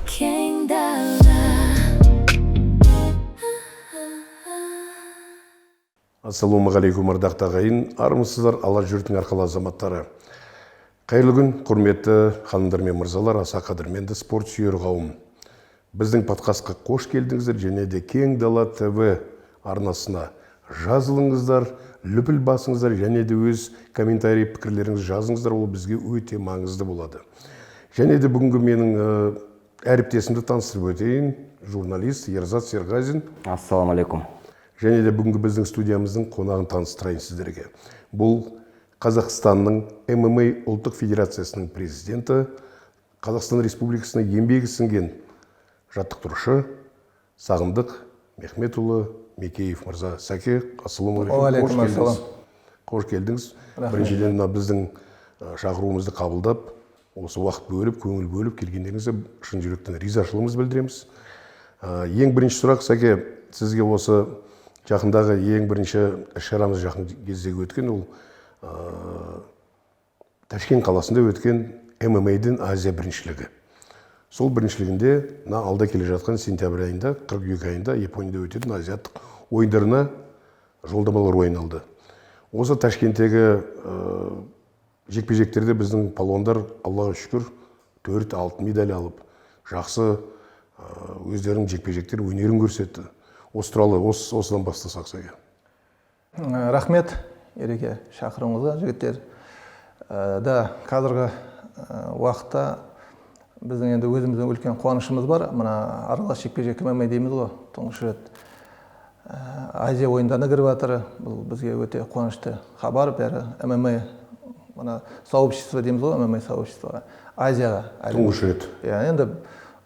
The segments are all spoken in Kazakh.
Кең дала. Ассалаумағалейкум, ардақты ағайын, армысыздар, Алла жұртының арқалы азаматтары. Қайырлы күн, құрметті ханымдар мен мырзалар, аса қадірменді спорт сүйер қауым. Біздің подкастқа қош келдіңіздер және де Кең Дала ТВ арнасына жазылыңыздар, лүпіл басыңыздар және де өз комментарий, пікірлеріңізді жазыңыздар, ол бізге өте маңызды болады. Және де бүгінгі менің әріптесімді таныстырып өтейін, журналист Ерзат Серғазин. Ассалаумағалейкум. Және де бүгінгі біздің студиямыздың қонағын таныстырайын сіздерге. Бұл Қазақстанның ММА ұлттық федерациясының президенті, Қазақстан Республикасына еңбегі сіңген жаттықтырушы Сағындық Мехметұлы Мекеев мырза. Сәке, ассалаумағалейкум. Уағалейкум Қош келдіңіз. Ассалам. Қош келдіңіз. Біріншіден, мына біздің шақыруымызды қабылдап, осы уақыт бөліп, көңіл бөліп келгендеріңізге шын жүректен ризашылығымызды білдіреміз. Ең бірінші сұрақ, Сәке, сізге осы жақындағы ең бірінші іс-шарамыз, жақын кездегі өткен, ол Ташкент қаласында өткен ММА-ден Азия біріншілігі. Сол біріншілігінде мына алда келе жатқан сентябрь айында, қыркүйек айында Японияда өтетін азиаттық ойындарына жолдамалар ойналды. Осы Ташкенттегі жекпе-жектерде біздің палуандар, Аллаға шүкір, 4 алтын медаль алып, жақсы өздерінің жекпе-жектер өнерін көрсетті. Осы туралы осыдан бастасақ, Сәке. Рахмет, Ереке, шақыруыңызға, жігіттер. Да, қазіргі уақытта біздің енді өзіміздің үлкен қуанышымыз бар. Мына аралас жекпе-жек ММА дейміз ғой, тұңғыш рет Азия ойындарына кіріп жатыр. Бұл бізге өте қуанышты хабар. Бәрі ММА, мына сообщество дейміз ғой, ММА сообществоға, Азияға. Тұңғыш рет. Иә, енді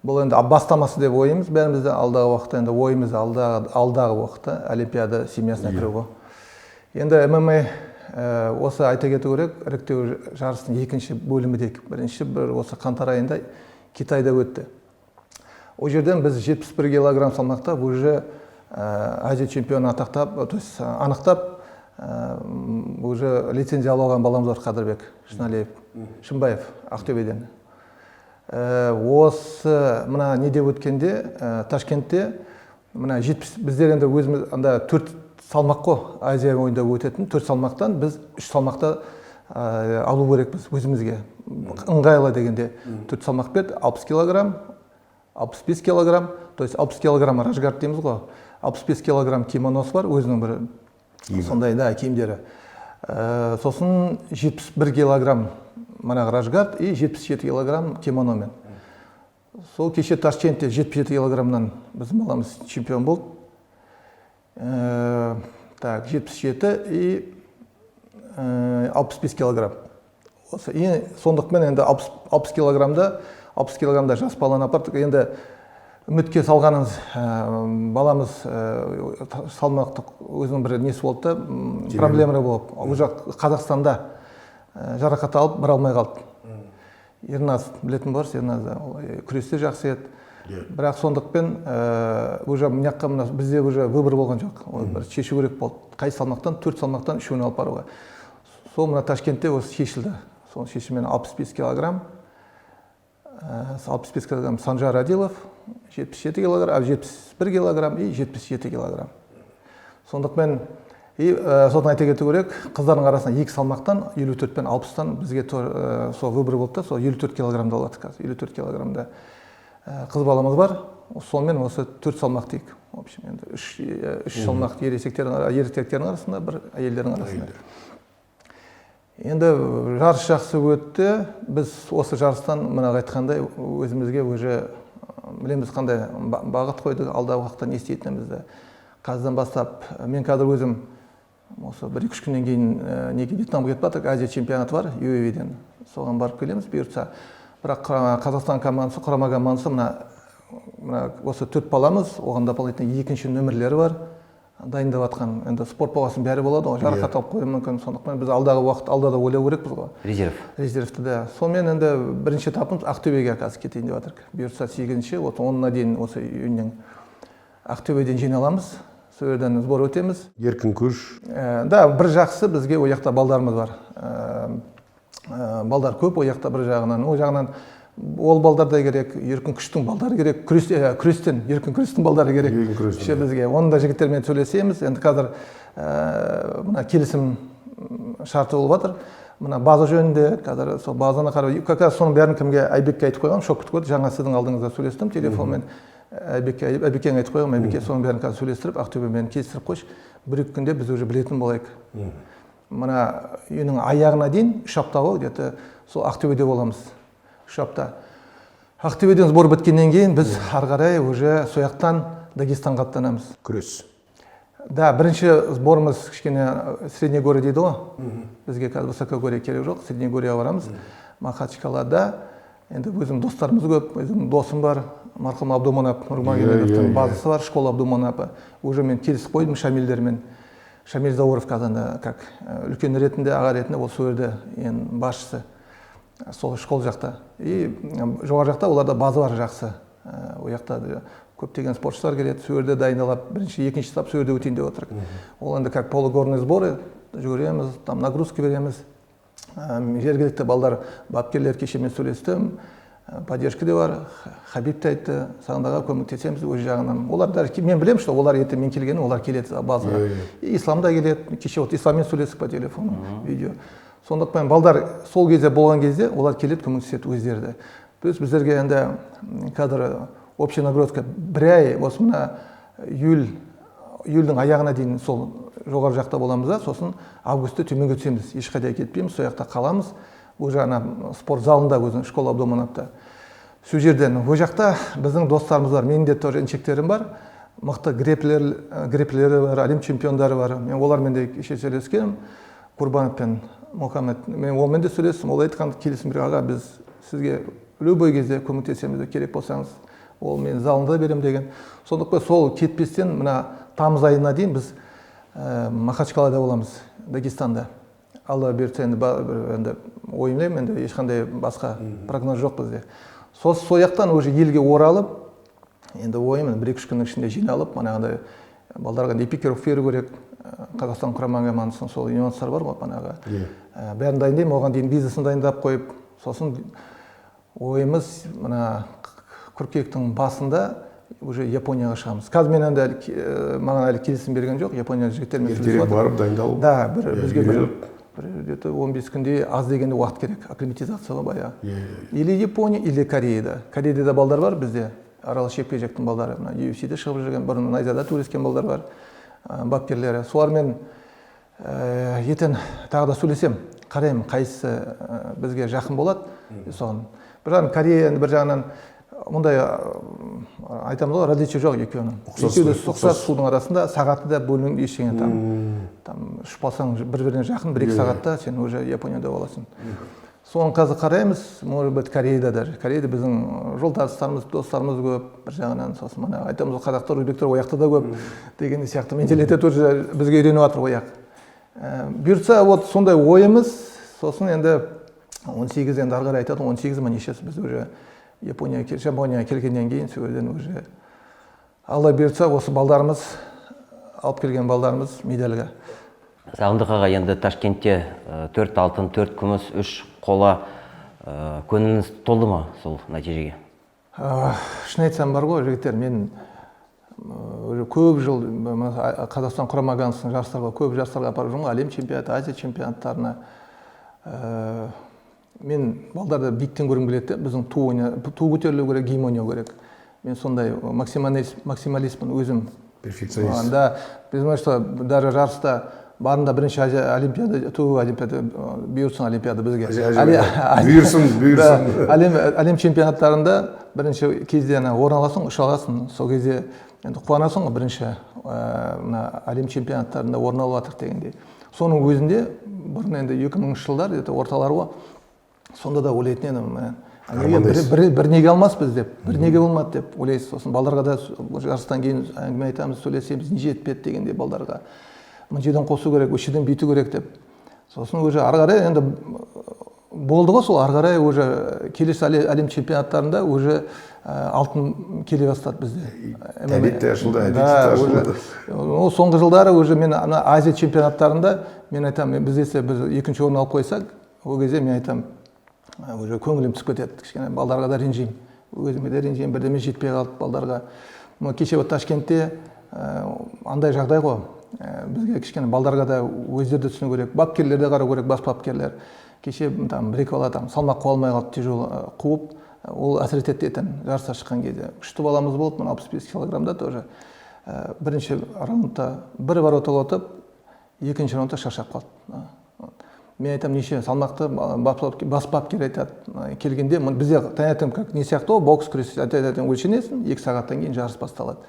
бұл енді бастамасы деп ойлаймыз бәріміз де. Алдағы уақытта енді ойымыз алдағы уақытта Олимпиада семьясына кіру ғой. Енді ММА, осы айта кету керек, іріктеу жарыстың екінші бөлімі дейік. Бірінші бір осы қаңтар айында Китайда өтті. Ол жерден біз 71 килограмм салмақта уже Азия чемпионы атақтап, то есть анықтап, уже лицензия алып алған баламыз бар, Қадырбек Шыналиев, Шымбаев, Ақтөбеден. Осы мына неде өткенде, Ташкентте, мына 70, біздер енді өзіміз анда 4 салмақ қой, Азия ойында өтетін 4 салмақтан біз 3 салмақта алу керекпіз өзімізге. Ыңғайлы дегенде 4 салмақ берді: 60 килограмм, 65 килограмм, то есть 60 килограмм рашгард дейміз ғой, 65 килограмм кимоносы бар, өзінің бір сондай да киімдері. Сосын 71 килограмм манағы рашгард и 77 килограмм кимономен. Сол кеше Ташкентте 77 килограммнан біздің баламыз чемпион болды. Так, 77 и 65 килограмм. Осы и сондықтан енді 60 килограммда, 60 килограммда жас баланы апардық. Енді үмітке салғанымыз, баламыз салмақтық өзінің бір несі болды да, проблема болып, уже Қазақстанда жарақат алып, бара алмай қалды. Ерназ білетін боларсыз, Ерназ, ол күресте жақсы еді. Бірақ сондықпен уже мына жаққа мына бізде уже выбор болған жоқ. Ол бір шешу керек болды. Қай салмақтан, 4 салмақтан үшеуін алып баруға. Сол мына Ташкентте осы шешілді. Сол шешіммен 65 килограмм, 65 килограмм Санжар Адилов, 77 килограмм, 71 килограмм и 77 килограмм. Сондықпен и содан айта кету керек, қыздардың арасында екі салмақтан, 54 пен 60-тан бізге сол выбор болды да, сол 54 килограммда алады қазір. 54 килограммда қыз баламыз бар. Сонымен осы 4 салмақ дейік. В общем, енді үш салмақ ересектердің арасында, бір әйелдердің арасында. Енді жарыс жақсы өтті. Біз осы жарыстан мына айтқандай өзімізге уже білеміз, қандай бағыт қойдық, алдағы уақытта не істейтінімізді. Қазірден бастап мен қазір өзім осы бір екі үш күннен кейін неге, Вьетнамға кетіп жатырмық, Азия чемпионаты бар UAE-ден. Соған барып келеміз бұйыртса. Бірақ Қазақстан командасы, құрама командасы мына осы 4 баламыз, оған дополнительно екінші нөмірлері бар дайындап жатқан. Енді спорт болғасын, бәрі болады ғой, жарақат алып қоюы мүмкін. Сондықтан біз алдағы уақыт алда да ойлау керекпіз ғой. Резерв. Резервті да. Сонымен енді бірінші этапымыз Ақтөбеге қазір кетейін деп жатырмық. Бұйыртса, 8-ші, вот 10-ына дейін осы июньнің Ақтөбеден жиналамыз, сол жерден сбор өтеміз. Еркін күш. Да, бір жақсы, бізге ол жақта балдарымыз бар. Балдар көп ол жақта бір жағынан. Ол жағынан Ол балдар да керек, еркін күштің балдары керек, күрестен, еркін күрестің балдары керек. Еркін күрестің, Ше бізге. Оның да жігіттермен сөйлесеміз. Енді қазір мына келісім шарты болып жатыр. Мына база жөнінде қазір сол базаны қарап, как раз соның бәрін кімге, Айбекке айтып қойғанмын, шок күтіп отыр. Жаңа сіздің алдыңызда сөйлестім телефонмен. Айбекке айтып қойғанмын, Айбекке соның бәрін қазір сөйлестіріп, Ақтөбемен келістіріп қойшы. 1-2 күнде біз уже білетін болайық. Мына үйінің аяғына дейін 3 апта ғой, где-то сол Ақтөбеде боламыз. 3 апта. Ақтөбеден сбор біткеннен кейін біз ары қарай уже сол жақтан Дагестанға аттанамыз. Күрес. Да, бірінші сборымыз кішкене Среднегорье дейді ғой. Бізге қазір высокогорье керек жоқ, Среднегорьеға барамыз. Махачкалада енді өзім достарымыз көп, өзімнің досым бар, марқұм Абдуманап Нурмагомедовтың базасы бар, школа Абдуманапа. Уже мен келісіп қойдым Шамилдермен. Шамиль Зауров қазір как үлкен ретінде, аға ретінде ол сол жерде ең басшысы. Сол школ жақта. И жоғары жақта оларда база бар жақсы. Ол жақта көптеген спортшылар келеді, сол жерде дайындалып, бірінші, екінші этап сол жерде өтейін деп отырмық. Ол енді как полугорный сборы, жүгіреміз, там нагрузка береміз. Жергілікті балдар, бапкерлер, кеше мен сөйлестім, поддержка де бар, Хабиб те айтты, Сағындаға көмектесеміз өз жағынан. Олар даже, мен білемін, что олар ертең мен келгенін, олар келеді базаға. И Ислам да келеді, кеше вот Исламмен сөйлестік по телефону, видео. Сондықтан балдар сол кезде болған кезде олар келеді, көмектеседі өздері де. Плюс біздерге енді қазір общая нагрузка бір ай, осы мына июльдің аяғына дейін сол жоғары жақта боламыз да, сосын августта төменге түсеміз, ешқайда кетпейміз, сол жақта қаламыз. Уже ана спорт залында өзінің школа Абдуманапта. Сол жерден ол жақта біздің достарымыз бар, менің де тоже інішектерім бар, мықты греплері бар, әлем чемпиондары бар. Мен олармен де кеше сөйлескенмін, Курбанов пен Мұхаммед, мен онымен де сөйлестім. Ол айтқан келісім бір, аға, біз сізге любой кезде көмектесеміз, керек болсаңыз, ол мен залында беремін деген. Сондықтан сол кетпестен мына тамыз айына дейін біз Махачкалада боламыз, Дагестанда. Алла бұйыртса, енді бір енді ойлаймын, енді ешқандай басқа прогноз жоқ бізде. Сол жақтан уже елге оралып, енді ойым 1-2-3 күннің ішінде жиналып, манағыдай балдарға енді экипировка беру керек, Қазақстан құрама командасының сол нюанстар бар ғой манағы. Бәрін дайындаймын, оған дейін бизнесін дайындап қойып, сосын ойымыз мына қыркүйектің басында уже Японияға шығамыз. Қазір мен енді маған әлі келісім берген жоқ, Япония жігіттермен сөйлесіп Ертерек жатырмын. барып дайындалып. Да, бір бізге үйреніп. бір где-то 15 күндей аз дегенде уақыт керек, акклиматизация ғой баяғы. Или Япония, или Кореяда. Кореяда да балдар бар бізде, аралас жекпе-жектің балдары, мына U F C-де шығып жүрген, бұрын Найзада төбелескен балдар бар, бапкерлері. Солармен ертең тағы да сөйлесем, қараймын, қайсысы бізге жақын болады, соған. Бір жағынан Корея, енді бір жағынан мұндай, айтамыз ғой, различие жоқ екеуінің. Ұқсас Екеуі де қой, ұқсас, ұқсас. Судың арасында сағаты да бөлінген ештеңе там ұшып қалсаң бір-біріне жақын, 1-2 сағатта сен уже Японияда боласың. Соны қазір қараймыз, может быть, Кореяда даже. Кореяда біздің жолдастарымыз, достарымыз көп, бір жағынан сосын мына айтамыз ғой, қазақтар, өзбектер ол жақта да көп деген сияқты менталитет уже бізге үйреніп жатыр ол жақ. Бұйыртса, вот сондай ойымыз, сосын енді 18 енді ары қарай айтады, 18 ма нешесі біз уже Жапонияға келгеннен кейін сол жерден уже Алла бұйыртса осы балдарымыз, алып келген балдарымыз медальға. Сағындық аға, енді Ташкентте 4 алтын, 4 күміс, 3 қола, көңіліңіз толды ма сол нәтижеге? Шын айтсам бар ғой, жігіттер, мен уже көп жыл, мына Қазақстан құрама командасының жарыстарға, көп жарыстарға апарып жүрмін ғой, әлем чемпионаты, Азия чемпионаттарына. Мен балдарды биіктен көргім келеді де, біздің ту көтерілу керек, гимн ойнау керек. Мен сондай максималистпін өзім. Перфекционист. Да, без что даже жарыста барында бірінші Азия Олимпиада, ту Олимпиада, бұйырсын Олимпиада бізге. Азия, Азия, бұйырсын, бұйырсын. Да, әлем чемпионаттарында бірінші кезде ана орын аласың, ұша аласың. Сол кезде енді қуанасың ғой, бірінші, мына әлем чемпионаттарында орын алып жатырық дегендей. Соның өзінде бұрын енді екі мыңыншы жылдар, где-то орталары ғой, сонда да ойлайтын едім, міне, неге Армандайсыз. бір неге алмаспыз деп, бір неге болмады деп ойлайсыз. Сосын балдарға да жарыстан кейін әңгіме айтамыз, сөйлесеміз, не жетпеді дегендей балдарға. Мына жерден қосу керек, осы жерден бүйту керек деп. Сосын уже ары қарай енді болды ғой, сол ары қарай уже келесі әлем чемпионаттарында уже алтын келе бастады бізде. Әдет те ашылды, әдет те Да, ашылды. уже. Ол соңғы жылдары уже мен ана Азия чемпионаттарында мен айтамын, біз десе біз екінші орын алып қойсақ, ол кезде мен айтамын, Уже көңілім түсіп кетеді кішкене, балдарға да ренжимін, өзіме де ренжимін, бірдеме жетпей қалды балдарға. Мына кеше вот Ташкентте андай жағдай ғой, бізге кішкене балдарға да өздері де түсіну керек, бапкерлер де қарау керек, бас бапкерлер. Кеше там бір екі бала там салмақ қуа алмай қалды, тяжело қуып, ол әсер етеді ертең жарысқа шыққан кезде. Күшті баламыз болды, мына 65 килограммда тоже. Бірінші раундта бір ворота ұтып, екінші раундта шаршап қалды. Мен айтамын, неше салмақты бас бапкер айтады, келгенде бізде таңертең как не сияқты ғой, бокс, күрес, таңертең өлшенесің, 2 сағаттан кейін жарыс басталады.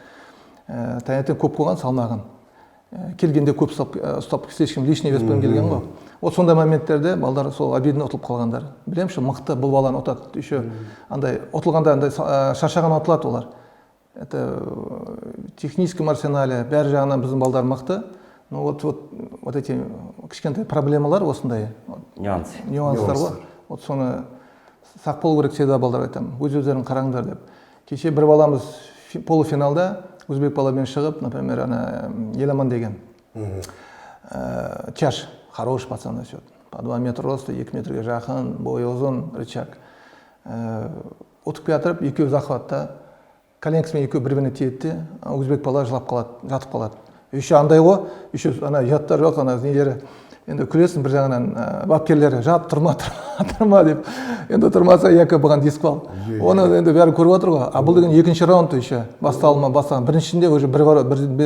Таңертең көп қойған салмағын. Келгенде көп ұстап, слишком лишний веспен келген ғой. Вот сондай моменттерде балдар сол обидно ұтылып қалғандар. Білемін, что мықты, бұл баланы ұтады. Еще андай ұтылғанда андай шаршаған ұтылады олар. Это техническом арсенале бәрі жағынан біздің балдар мықты. Но вот эти кішкентай проблемалар осындай вот, Нюансы. Нюанстар ғой. Вот соны сақ болу керек, всегда балдарға айтамын, өз өздерің қараңдар деп. Кеше бір баламыз полуфиналда өзбек баламен шығып, например, ана Еламан деген чаш, хороший пацан несет, по 2 метра роста, 2 метрге жақын, бойы ұзын, рычаг. Ұтып келе жатырып, екеуі захватта коленкасымен екеуі бір біріне тиеді де, өзбек бала жылап қалады, жатып қалады. Еще андай ғой, еще ана ұяттары жоқ, ана нелері, енді күлесің бір жағынан, бапкерлері жат, тұрма, тұрма, тұрма деп. Енді тұрмаса, екі бұған дисквал, оны енді бәрі көріп отыр ғой. А бұл деген екінші раунд еще басталма бастаған, біріншісінде уже бір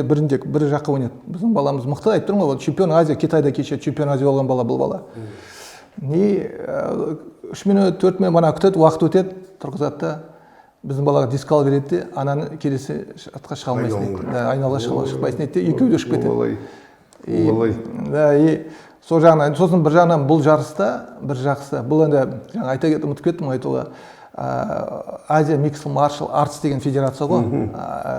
бірінде бір жаққа ойнады. Біздің баламыз мықты, айтып тұрмын ғой, ол чемпион Азия, Китайда кеше чемпион Азия болған бала бұл бала. Не 3 минут, 4 минут мана күтеді, уақыт өтеді, тұрғызады да, біздің балаға дисквал береді де, ананы келесі атқа шыға алмайсың дейді да, айнала шықпайсың дейді де, екеуі де ұшып кетеді. Олай. И, Олай. да, и сол жағынан, сосын бір жағынан бұл жарыста бір жақсы, бұл енді жаңа айта кеттім, ұмытып кеттім айтуға, Азия Mixed Martial Arts деген федерация ғой,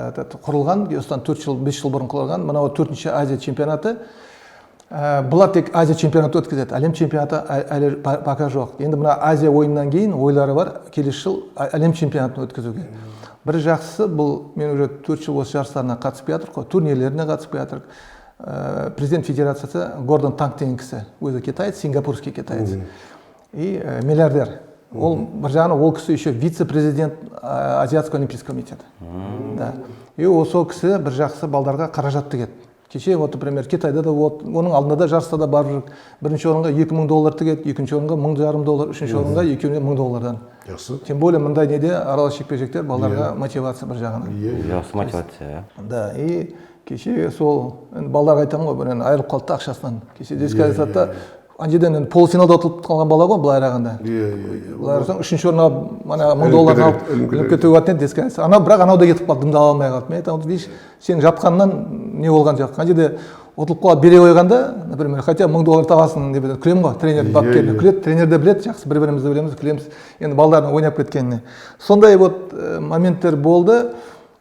этот, құрылған осыдан 4 жыл, 5 жыл бұрын құрылған. Мынау төртінші Азия чемпионаты. Бұлар тек Азия чемпионаты өткізеді, әлем чемпионаты әлі пока жоқ. Енді мына Азия ойынынан кейін ойлары бар келесі жыл әлем чемпионатын өткізуге. Бір жақсысы, бұл мен уже 4 жыл осы жарыстарына қатысып келе жатырмық қой, турнирлеріне қатысып келе жатырмық. Президент федерациясы Гордон Танк деген кісі, өзі китаец, сингапурский китаец и миллиардер. Ол бір жағынан ол кісі еще вице-президент Азиатского олимпийского комитета да. И ол сол кісі бір жақсы балдарға қаражат тігеді. Кеше вот, например, Китайда да, вот оның алдында да жарыста да барып жүрік, бірінші орынға 2000 доллар тігеді, екінші орынға 1500 доллар, үшінші орынға екеуіне 1000 доллардан. Жақсы. Тем более мындай неде аралас жекпе жектер балдарға мотивация бір жағынан. Жақсы мотивация, иә. Да, и кеше сол енді балдарға айтамын ғой, бір енді айырылып қалды да ақшасынан. Кеше дисквалификация да, ана жерден енді полуфиналда ұтылып қалған бала ғой былай қарағанда. иә иә иә Былай қарасаң, үшінші орын алып, ана мың Ілініп долларын кетер алып еді, ілініп ілініп кетер. кетуге болатын еді дисквалификация. Анау, бірақ анау да кетіп қалды, дымды ала алмай қалды. Мен айтамын, вот видишь, сен жатқаннан не болған жоқ. Ана жерде ұтылып қалып бере қойғанда, например, хотя 1000 доллар табасың деп күлемін ғой тренер, бапкер күледі, тренер де біледі жақсы, бір бірімізді білеміз, күлеміз енді балдардың ойнап кеткеніне. Сондай вот моменттер болды.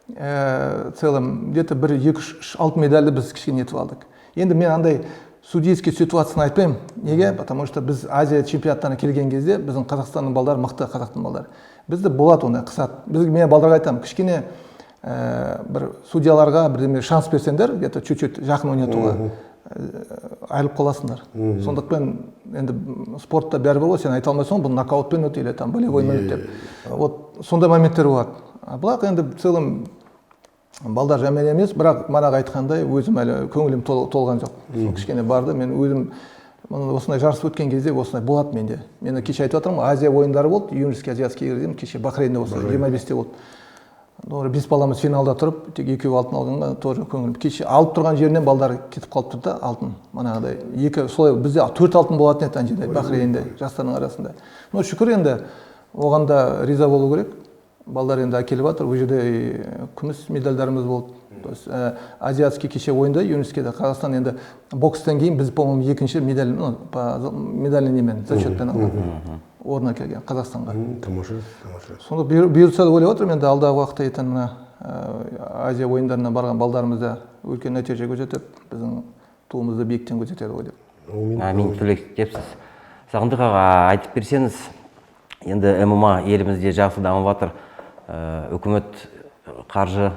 В целом где то бір, екі, үш алтын медальді біз кішкене нетіп алдық. Енді мен андай судейский ситуацияны айтпаймын. Неге? Потому что біз Азия чемпионаттарына келген кезде біздің Қазақстанның балдары мықты, қазақтың балдары бізді болады ондай қысады. Біз, мен балдарға айтамын, кішкене бір судьяларға бірдеме шанс берсеңдер, где то чуть чуть жақын ойнатуға, айырылып қаласыңдар. Сондықтан енді спортта бәрібір ғой, сен айта алмайсың ғой, бұл нокаутпен өтті или там болевоймен өтті деп. Вот сондай моменттер болады. А бірақ енді в целом балдар жаман емес, бірақ манағы айтқандай, өзім әлі көңілім толған жоқ. Сол кішкене барды, мен өзім мына осындай жарыс өткен кезде осындай болады менде. Мен кеше айтып жатырмын ғой, Азия ойындары болды, юношеский азиатский игры деймін, кеше Бахрейнде осы 25-те болды. Ну, бес баламыз финалда тұрып, тек екеуі алтын алғанға тоже көңілім. Кеше алып тұрған жерінен балдар кетіп қалып тұр да алтын. Манағыдай екі солай бізде төрт алтын болатын еді ана жерде, Бахрейнде жастардың арасында. Но шүкір, енді оған да риза болу керек. Балдар енді әкеліп жатыр. Ол жерде и күміс медальдарымыз болды. То есть азиатский кеше ойында юношескийде Қазақстан енді бокстан кейін біз, по моему, екінші медаль, ну, по медальный немен, зачетпен алған орын әкелген Қазақстанға. Тамаша, тамаша. Сонда бұйыртса деп ойлап отырмын, енді алдағы уақытта ертең мына Азия ойындарына барған балдарымыз да үлкен нәтиже көрсетіп, біздің туымызды биіктен көрсетеді ғой деп. Әумин. Әмин, тілектепсіз. Сағындық аға, айтып берсеңіз, енді ММА елімізде жақсы дамып жатыр. Үкімет қаржы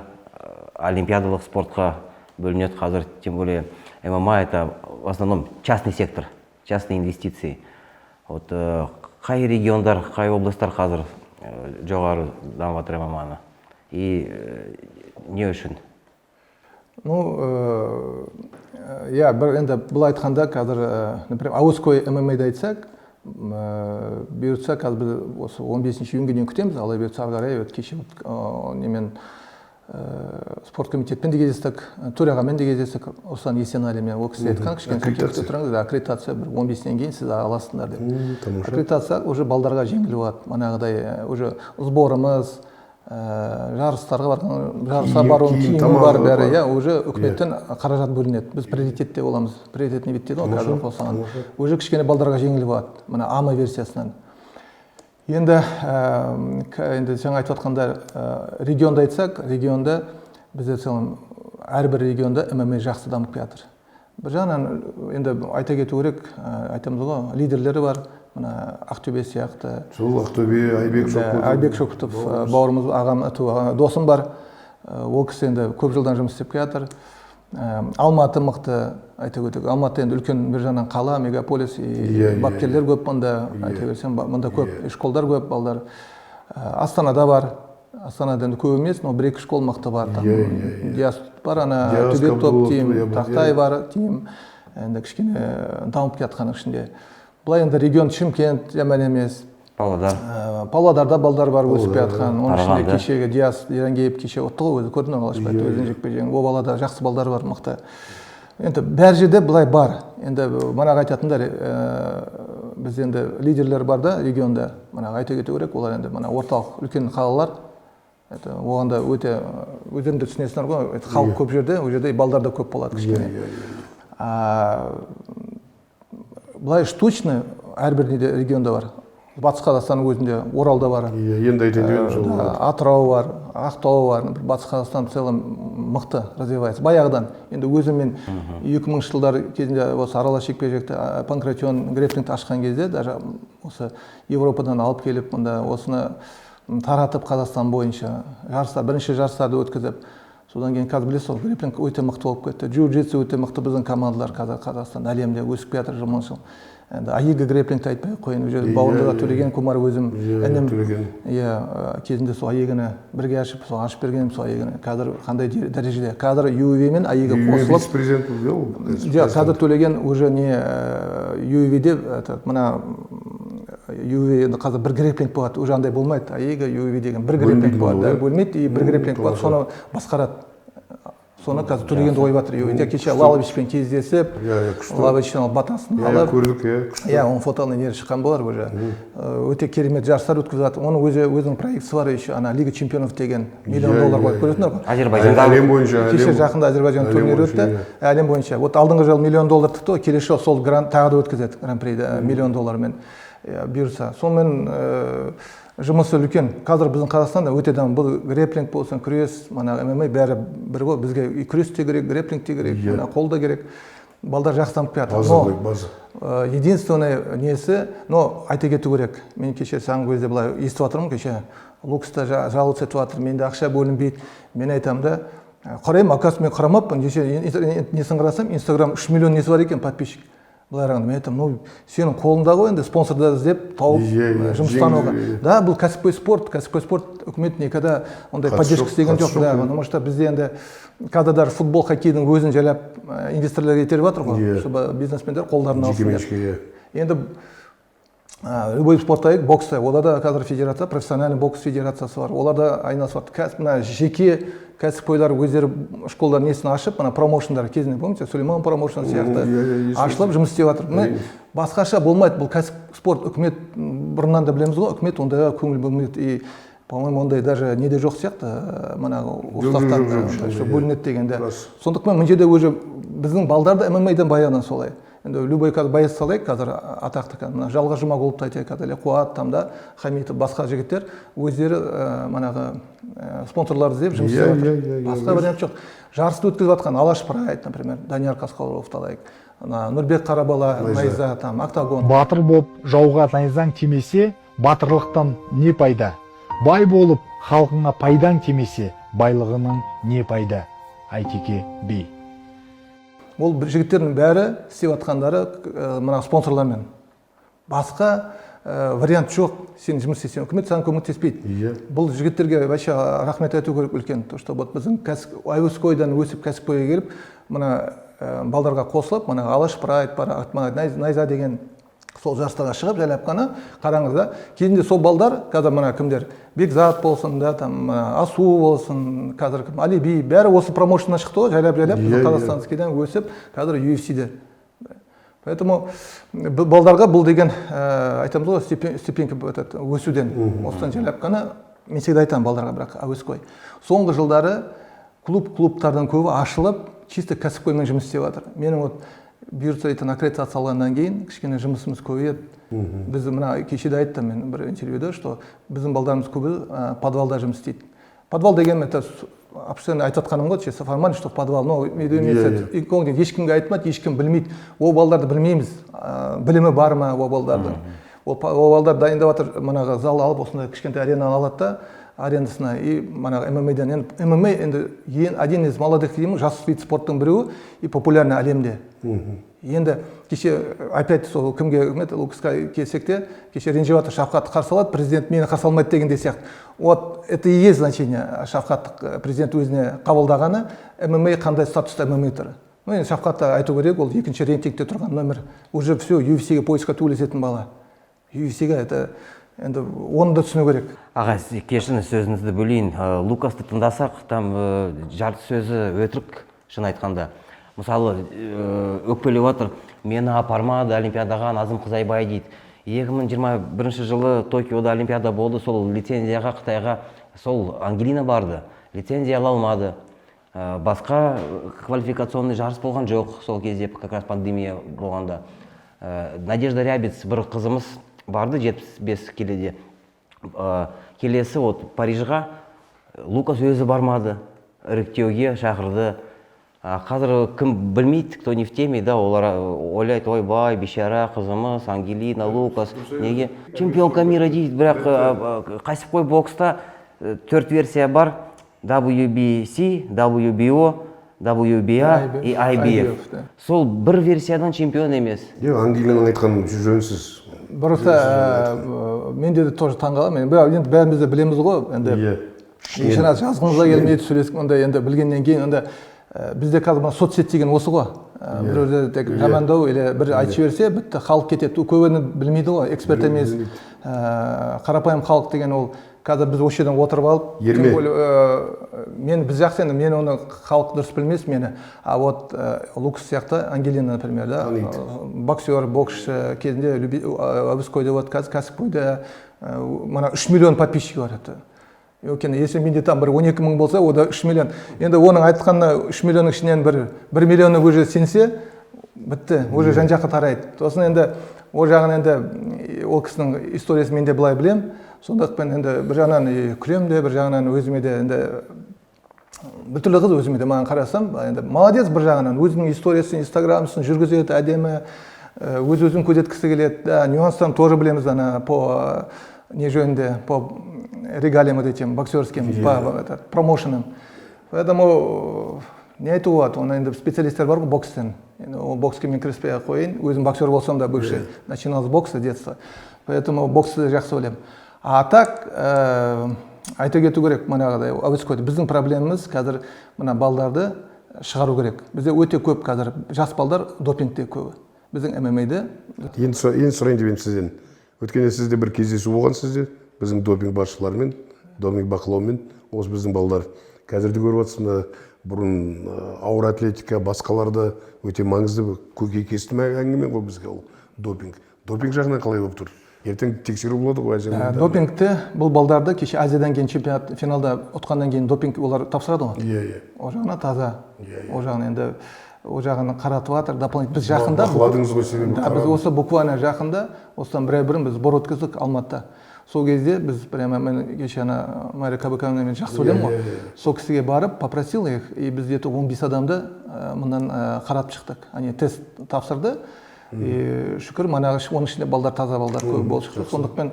олимпиадалық спортқа бөлінеді қазір, тем более ММА это в основном частный сектор, частные инвестиции. Вот. Қай региондар, қай облыстар қазір жоғары дамып жатыр ММА-ны? И не үшін? Ну, иә, бір енді былай айтқанда, қазір, например, әуесқой ММА-ді айтсақ, бұйыртса, қазір біз осы 15 июньге дейін күтеміз. Алла бұйыртса, ары қарай вот кеше вот, немен, спорт комитетпен де кездестік, төрағамен де кездестік, Руслан Есеналимен. Ол кісі айтқан, кішкене Аккредитация. күте тұрыңыз, да, аккредитация бір 15-інен кейін сіз аласыңдар деп. Тамаша. Аккредитация уже балдарға жеңіл болады, манағыдай, уже сборымыз, жарыстарға барған, жарысқа Киім, бару, киім, киімі тамағы бар, бәрі, бар. иә, уже үкіметтен қаражат бөлінеді, біз приоритетте боламыз, приоритетный вид дейді ғой қазір қосылған. Уже кішкене балдарға жеңіл болады мына АМА версиясынан. Енді енді жаңа айтып жатқанда, регионда айтсақ, регионда бізде в целом әрбір регионда ММА жақсы дамып келе жатыр. Бір жағынан енді айта кету керек, айтамыз ғой, лидерлері бар, мына Ақтөбе сияқты. Сол Ақтөбе, Айбек Шоқұтов. Айбек Шоқұтов, бауырымыз, ағам, досым бар. Ол кісі енді көп жылдан жұмыс істеп келе жатыр. Алматы мықты, айта кету керек. Алматы енді үлкен бір жағынан қала, мегаполис, и Иә, иә, бапкерлер көп мұнда, айта берсем, мұнда көп школдар көп, балдар. Астанада бар. Астанада енді көп емес, но бір екі школ мықты бар. Там Иә, иә, иә. Диас бар, ана Диас, Төбет топ Қабдолов, тим, Тақтай бар тим. Енді кішкене дамып келе жатқан ішінде. Былай енді регион Шымкент жаман емес. Павлодар. Павлодарда балдар бар өсіп келе жатқан. Оның ішінде Қарағанды. кешегі Диас Ерангеев кеше ұтты ғой, өзі көрдің ғой, Алашбай, өзінің жекпе-жегін. Ол балада жақсы балдар бар, мықты. Енді бәр жерде былай бар. Енді манағы айтатындар, біз енді лидерлер бар да регионда. Манағы айта кету керек, олар енді мына орталық үлкен қалалар. Это оған да өте, өздерің де түсінесіңдер ғой, это халық көп жерде, ол жерде балдар да көп болады кішкене. Былай штучно әрбір неде регионда бар. Батыс Қазақстанның өзінде Оралда бар. Иә, енді айтайын деп едім сол. Да, Атырау бар, Ақтау бар. Батыс Қазақстан в целом мықты развивается. Баяғыдан. Енді өзім мен 2000 жылдар кезінде осы аралас жекпе-жекті, панкратион, грэпплингті ашқан кезде, даже осы Европадан алып келіп, мында осыны таратып Қазақстан бойынша жарыстар, бірінші жарыстарды өткізіп, содан кейін қазір білесіз ғой, грэпплинг өте мықты болып кетті. Джиу-джитсу өте мықты, біздің командалар қазір Қазақстан әлемде өсіп келе жатыр жылдан жыл. Енді АИГ грэпплингті айтпай ақ қояйын, уже бауырымда да Төлеген Кумар өзім інім. Төлеген. Иә, кезінде сол АИГ-ні бірге ашып, сол ашып бергенім сол АИГ-ні. Қазір қандай дәрежеде? Қазір ЮВ мен АИГ қосылып, Вице-президент болды ол. Жоқ, қазір Төлеген уже не, ЮВ-де, этот, мына ЮВ енді қазір бір грэпплинг болады, уже андай болмайды. АИГ, ЮВ деген бір грэпплинг Бөлінбейтін болады, да, болды, иә? бөлмейді, и бір грэпплинг болады, соны басқарады. Соны қазір Төлегенді қойып жатыр. ЮВ-де кеше Лаловичпен кездесіп, Иә, иә, күшті. Лаловичтен алып батасын алып, Көрдік, иә, күшті. Иә, оның фотоны нері шыққан болар уже. Өте керемет жарыстар өткізіп жатыр. Оның өзі өзінің проектісі бар еще, ана Лига чемпионов деген, миллион доллар қойып көресіңдер ғой. Әзербайжанда. Әлем бойынша, Кеше жақында Әзербайжан әлем турнирі бойынша, өтті. Әлем бойынша. Вот алдыңғы жылы миллион доллар тікті ғой, келесі жылы сол гран тағы да өткізеді гран-приді миллион доллармен. Иә, бұйырса. Сонымен жұмысы үлкен. Қазір біздің Қазақстанда өте дамы. Бұл грэпплинг болсын, күрес, мана ММА бәрі бір ғой. Бізге и күрес те керек, грэпплинг те керек, мына қол да керек. Балдар жақсы дамып келе жатыр. База Но, ғой, база. Единственное несі, но айта кету керек. Мен кеше соңғы кезде былай естіп жатырмын, кеше Лукста жаловаться етіп жатыр, менде ақша бөлінбейді. Мен айтамын да, қараймын, оказывается, мен қарамаппын. Кеше несін қарасам, Инстаграм 3 миллион несі бар екен, подписчик. Былай қарағанда мен айтамын, ну, сенің қолыңда ғой енді спонсорды іздеп, тауып, Иә, иә, жұмыстануға. жеңіл, иә. Да, бұл кәсіпқой спорт, кәсіпқой спорт үкімет никогда ондай Қатысы поддержка жоқ, істеген қатысы жоқ, жоқ, да, иә. потому что бізде енді қазір даже футбол, хоккейдің өзін жайлап инвесторлар итеріп жатыр ғой, чтобы бизнесмендер қолдарына алсын деп. Жеке меншікке, иә. Енді любой спортта, бокста, оларда қазір федерация, профессиональный бокс федерациясы бар, олар да айналысып жатыр. Кәсіп, мына жеке кәсіпқойлар өздері школдар несін ашып, мына промоушндар кезінде, помните, Сулейман промоушн сияқты иә, иә, есімде. Ашылып жұмыс істеп жатыр. Міне, басқаша болмайды, бұл кәсіп спорт, үкімет, бұрыннан да білеміз ғой, үкімет ондайға көңіл бөлмейді. И, по-моему, ондай даже неде жоқ сияқты, мына уставтан, жоқ, жоқ, что иә. бөлінеді дегенде. Рас. Сондықтан мына жерде уже біздің балдар да ММА-дан баяғыдан солай. Енді любой қазір боец салайық, қазір атақты қазір мына Жалғас Жұмағұловты айтайық, қазір или Қуат там да, Хамитов, басқа жігіттер өздері манағы спонсорлар іздеп жұмыс істеп жатыр. Иә, иә, иә, Басқа вариант жоқ. Жарысты өткізіп жатқан Алаш Прайд, например, Данияр Қасқарұловты алайық, ана Нұрбек Қарабала, Найза. Найза, там, Октагон. Батыр боп жауға найзаң тимесе, батырлықтан не пайда? Бай болып халқыңа пайдаң тимесе, байлығының не пайда? Айтеке би. Ол бір жігіттердің бәрі істеп жатқандары мына спонсорлармен. Басқа вариант жоқ. Сен жұмыс істесең, үкімет саған көмектеспейді. Бұл жігіттерге вообще рахмет айту керек үлкен, то что вот біздің кәсіп, әуесқойдан өсіп, кәсіпқойға келіп, мына балдарға қосылып, мына Алаш Прайд бар, мына Найза деген сол жарыстарға шығып, жайлап қана қараңыз да, кезінде сол балдар қазір мына кімдер, Бекзат болсын да, там мына Асу болсын, қазір кім, Алиби, бәрі осы промоушннан шықты ғой жайлап жайлап біздің қазақстанскийден өсіп, қазір UFC-де. Поэтому балдарға бұл деген айтамыз ғой, ступенька этот өсуден, осыдан жайлап қана. Мен всегда айтамын балдарға, бірақ әуесқой соңғы жылдары клубтардың көбі ашылып, чисто кәсіпқоймен жұмыс істеп жатыр. Менің вот бұйыртса, ертең аккредитация алғаннан кейін кішкене жұмысымыз көбейеді. Біз мына кеше де айттым мен бір интервьюда, что біздің балдарымыз көбі подвалда жұмыс істейді. Подвал деген это обширно айтып жатқаным ғой, чисто формально, что в подвал, но имеется инкогнито, ешкімге айтмайды, ешкім білмейді. Ол балдарды білмейміз, білімі бар ма ол балдардың. Ол балдар дайындап жатыр, манағы зал алып, осындай кішкентай аренаны алады да арендасына, и манағы ММА-ден. Енді ММА енді ең один из молодых деймін, жас вид спорттың біреуі и популярный әлемде. Енді кеше опять сол кімге, кім еді, Лукасқа келсек те, кеше ренжіп жатыр: Шавқат қарсы алады, президент мені қарсы алмайды дегендей сияқты. Вот это и есть значение, Шавқат президент өзіне қабылдағаны, ММА қандай статуста ММА тұр. Ну енді Шавқатты айту керек, ол екінші рейтингте тұрған номер, уже все, UFC-ге поясқа төбелесетін бала UFC-ге, это енді оны да түсіну керек. Аға, сіз кешіріңіз, сөзіңізді бөлейін. Лукасты тыңдасақ, там жарты сөзі өтірік, шын айтқанда. Мысалы, өкпелеп жатыр, мені апармады олимпиадаға Назым Қызайбай дейді. 2021 жылы Токиода олимпиада болды, сол лицензияға Қытайға сол Ангелина барды, лицензия ала алмады. Басқа квалификационный жарыс болған жоқ сол кезде, как раз пандемия болғанда. Надежда Рябец, бір қызымыз барды 75 келіде. Келесі вот Парижға Лукас өзі бармады, іріктеуге шақырды. А қазір кім білмейді, кто не в теме, да, олар ойлайды: ойбай, бейшара қызымыз Ангелина Лукас неге чемпионка мира дейді. Бірақ кәсіпқой бокста төрт версия бар: WBC, WBO, WBA и IBF. IBF, да. Сол бір версиядан чемпион емес. Жоқ, Ангелинаның айтқаны жөнсіз. Просто мен де тоже таңқаламын енді, бірақ енді бәріміз де білеміз ғой енді. Ешқандай жазғымыз да келмейді, сөйлесіп ондай. Енді білгеннен кейін енді бізде қазір мына соцсеть деген осы ғой. Біреулер тек жамандау или бір айтып жіберсе, бітті, халық кетеді. Көбіні білмейді ғой, эксперт емес. Қарапайым халық деген ол қазір біз осы жерден отырып алып, Ерме. тем более, мен біз жақсы енді, мен оны халық дұрыс білмес мені, а вот Лукас сияқты, Ангелина, например, да, Таниды. Боксер, боксшы кезінде әуесқой деп, қазір кәсіпқойда мына 3 миллион подписчигі бар это. Өйткені если менде там бір 12 мың болса, ода 3 миллион. Енді оның айтқанына 3 миллионның ішінен бір миллионы уже сенсе, бітті, уже жан жаққа тарайды. Сосын енді ол жағын енді ол кісінің историясын мен де былай білемін. Сондықтан енді бір жағынан и күлемін де, бір жағынан өзіме де енді біртүрлі қыз, өзіме де маған қарасам енді молодец, бір жағынан өзінің историясын, инстаграмсын жүргізеді әдемі, өз өзін көрсеткісі келеді да. Нюанстарын тоже білеміз, ана по не жөнінде, по регалиям вот этим боксерским, по этот, промоушенам. Поэтому не айтуға болады оны, енді специалисттер бар ғой бокстен. Енді ол бокске мен кіріспей ақ қояйын, өзім боксер болсам да, бывший, начинал с бокса детства, поэтому боксты жақсы білемін. А так айта кету керек, манағыдай әуесқойда біздің проблемамыз қазір мына балдарды шығару керек. Бізде өте көп қазір жас балдар допингте көбі біздің ММА-де. Енді сұрайын деп едім сізден. Өткенде сізде бір кездесу болған, сізде біздің допинг басшыларымен, допинг бақылаумен. Осы біздің балалар қазір де көріп жатсыз, мына бұрын ауыр атлетика, басқаларда өте маңызды бір көкейкесті әңгіме ғой бізге ол допинг. Допинг жағынан қалай болып тұр? Ертең тексеру болады ғой Азия ойындарында. Допингті бұл балдарды кеше Азиядан кейін, чемпионат финалда ұтқаннан кейін допинг олар тапсырады ғой. иә иә Ол жағынан таза. Иә, иә. Ол жағын енді, ол жағын қаратып жатыр дополнительно. Біз жақында Бақыладыңыз ғой себебі. Да, біз осы буквально жақында, осыдан бір ай бұрын біз сбор өткіздік Алматыда. Сол кезде біз прямо, мен кеше ана Мария Кабаковнаны мен жақсы білемін ғой, иә, иә. сол кісіге барып попросил их, и біз где то 15 адамды мындан қаратып шықтық, они тест тапсырды, и шүкір, манағы оның ішінде балдар таза, балдар көп болып шықты. Сондықтан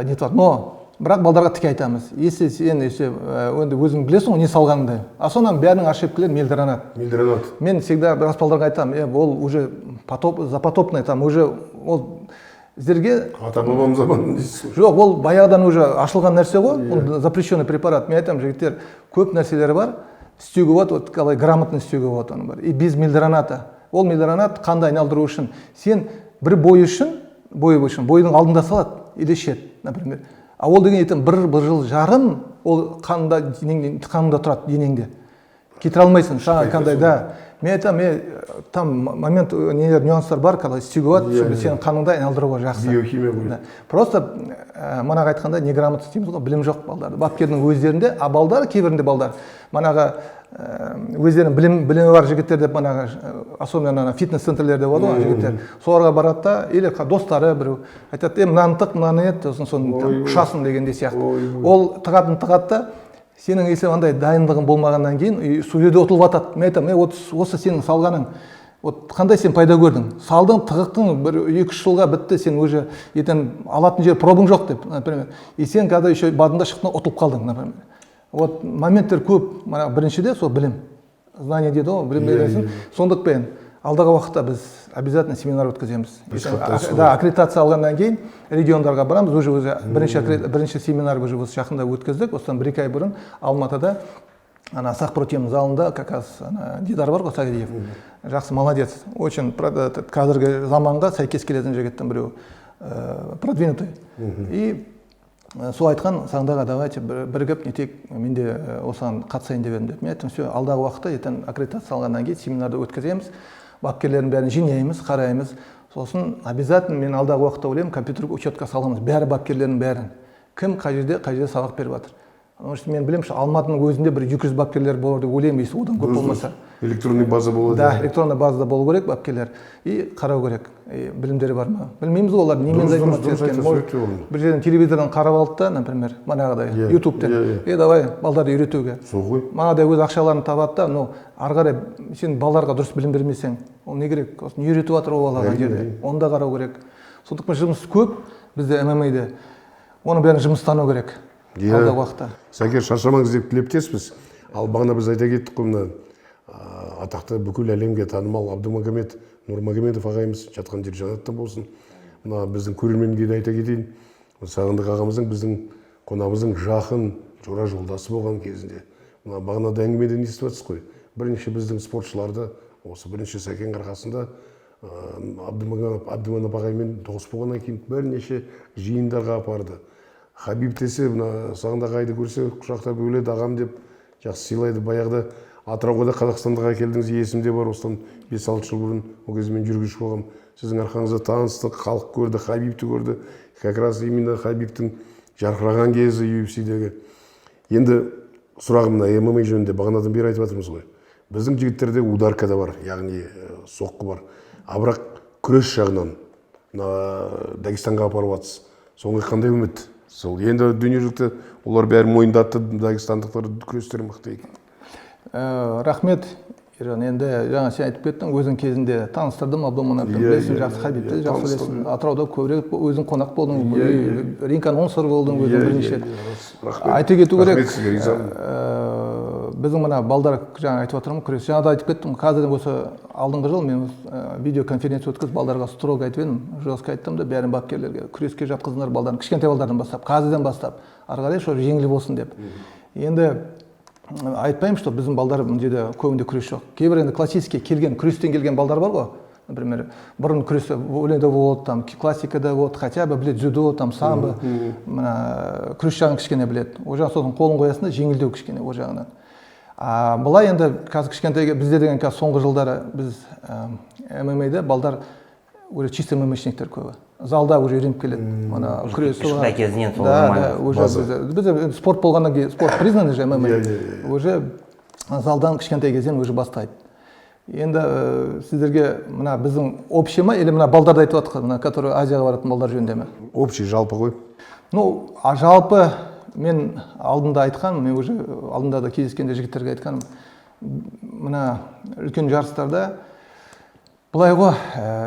нетіп жатыр. Но бірақ балдарға тіке айтамыз: если сен, если енді өзің білесің ғой не салғаныңды, а соның бәрінің ошибкалері мелдіранады. Мелдіранады. Мен всегда жас балдарға айтамын: ол уже потоп, запотопный, там уже ол Сіздерге Ата бабам заманында дейсіз ғой. Жоқ, ол баяғыдан уже ашылған нәрсе ғой, ол запрещенный препарат. Мен айтамын, жігіттер, көп нәрселер бар, істеуге болады, вот қалай грамотно істеуге болады оның бәрі. И без мельдроната. Ол мельдронат қанды айналдыру үшін. Сен бір бой үшін, бой үшін, бойдың алдында салады или ішеді, например. А ол деген ертең бір жыл жарым ол қанда, денеңде, қаныңда тұрады, денеңде. Кетіре алмайсың, саған қандай да. Мен айтамын, мен там момент, нелер, нюанстар бар, қалай істеуге болады, чтобы сенің қаныңды айналдыруға жақсы. Биохимия ғой. Да. Просто манағы айтқанда, неграмотность дейміз ғой, білім жоқ балдарда. Бапкердің өздерінде, а балдар, кейбірінде балдар, манағы өздерінің білімі бар жігіттер деп манағы, особенно ана фитнес центрлерде болады ғой жігіттер, соларға барады да, или достары біреу айтады: «Е, мынаны тық, мынаны ет, сосын соны там ұшасың» дегендей сияқты. Ол тығатын тығады да, сенің если андай дайындығың болмағаннан кейін и сол жерде ұтылып жатады. Мен айтамын: «Е, вот осы сенің салғаның, вот қандай сен пайда көрдің? Салдың, тығықтың, бір 2-3 жылға бітті, сен уже ертең алатын жер пробың жоқ», — деп, например. И сен когда еще бадында шықтың, ұтылып қалдың, например. Вот моменттер көп. Мына біріншіде сол білім, знание дейді ғой, білім бересің. Сондықтан алдағы уақытта біз обязательно семинар өткіземіз. Насихаттайсыз. Да, аккредитация алғаннан кейін региондарға барамыз. Уже өзі бірінші семинар уже осы жақында өткіздік, осыдан 1-2 ай бұрын Алматыда, ана Сақ залында. Как раз ана Дидар бар ғой, Сағидиев, жақсы, молодец, очень этот, қазіргі заманға сәйкес келетін жігіттің біреуі, продвинутый. И сол айтқан: «Сағындаға, давайте бірігіп нетейік, мен де осыған қатысайын деп едім», — деп. Мен айттым: «Все, алдағы уақытта ертең аккредитация алғаннан кейін семинарды өткіземіз, бапкерлердің бәрін жинаймыз, қараймыз. Сосын обязательно мен алдағы уақытта ойлаймын, компьютерге учетқа саламыз бәрі, бапкерлердің бәрін, кім қай жерде сабақ беріп жатыр. Потому что мен білемін, что Алматының өзінде бір 200 бапкерлер болар деп ойлаймын, если одан көп болмаса. Электронный база болады. Да, электронный базада болу керек бапкерлер, и қарау керек, и білімдері бар ма, білмейміз ғой, олар немен Дұрыс, заниматься дұрыс, еткенін. айтасыз, Может, өте орынды. бір жерден, телевизордан қарап алды да, например, манағыдай ютубтен, иә, и давай балдарды үйретуге. Сол ғой. Манадай өз ақшаларын табады да, но ары қарай сен балаларға дұрыс білім бермесең, ол не керек? Осы не үйретіп жатыр ол балаға ана жерде, оны да қарау керек. Сондықтан жұмыс көп бізде ММАде, оның бәрін жұмыстану керек алдағы уақытта. Сәке, шаршамаңыз деп тілектеспіз. Ал бағана біз айта кеттік қой, мына атақты, бүкіл әлемге танымал Абдумагомед Нурмагомедов ағайымыз, жатқан жері жәннатта болсын. Мына біздің көрерменге де айта кетейін, Сағындық ағамыздың, біздің қонағымыздың жақын жора жолдасы болған кезінде. Мына бағанада әңгімеден естіп жатсыз ғой, бірінші біздің спортшыларды осы бірінші Сәкен арқасында, Абдуманап ағаймен дос болғаннан кейін бірнеше жиындарға апарды. Хабиб десе, мына Сағындық ағайды көрсе, құшақтап өледі, ағам деп жақсы сыйлайды. Баяғыда Атырауға да, Қазақстандыққа келдіңіз, есімде бар, осыдан 5-6 жыл бұрын. Ол кезде мен жүргізуші болғанмын. Сіздің арқаңызда таныстық, халық көрді, Хабибті көрді. Как раз именно Хабибтің жарқыраған кезі UFC-дегі. Енді сұрағым мына ММА жөнінде. Бағанадан бері айтып жатырмыз ғой, біздің жігіттерде ударка да бар, яғни соққы бар, а бірақ күрес жағынан мына Дагестанға апарып жатсыз, соңғы қандай үміт? Сол енді дүниежүзілікті олар бәрі мойындатты, дагестандықтар күрестері мықты екен. Рахмет, Ержан. Енді жаңа сен айтып кеттің, өзің кезінде таныстырдым Абдуманапты, білесің, жақсы, Хабибті жақсы таныстырдым. білесің. Атырауда көбірек өзің қонақ болдың, Иә, иә. ринг анонсер болдың өзің бірнеше рет. Рахмет. Айта кету керек, Рахмет сізге, ризамын. Біздің мына балдар, жаңа айтып отырмын, күрес, жаңа да айтып кеттім. Қазір осы алдыңғы жыл мен видеоконференция өткізіп, балдарға строго айтып едім, жестко айттым да бәрін, бапкерлерге: күреске жатқызыңдар балдарын, кішкентай балдардан бастап, қазірден бастап, ары қарай чтобы жеңіл болсын деп. Енді айтпаймын, что біздің балдар мына жерде көбінде күрес жоқ. Кейбір енді классический келген, күрестен келген балдар бар ғой, например, бұрын күресі өлеңде болады, там классикада болады, хотя бы біледі дзюдо, там самбо, мына күрес жағын кішкене біледі. Ол жағын сосын қолын қоясың да, жеңілдеу кішкене ол жағынан. А былай енді қазір кішкентай бізде деген, қазір соңғы жылдары біз ММА-де балдар уже чисто ММАшниктер, көбі залда уже үйреніп келеді мына күресу. Кішкентай кезінен сол да, нормально. Да, уже База. бізде спорт болғаннан кейін, спорт признанный же ММА, Иә, иә, уже залдан кішкентай кезден уже бастайды. Енді сіздерге мына біздің общий ма или мына балдарды айтып жатқан, мына который Азияға баратын балдар жөнінде ме? Общий, жалпы ғой. Ну, а жалпы мен алдында айтқанмын, мен уже алдында да кездескенде жігіттерге айтқаным, мына үлкен жарыстарда былай ғой,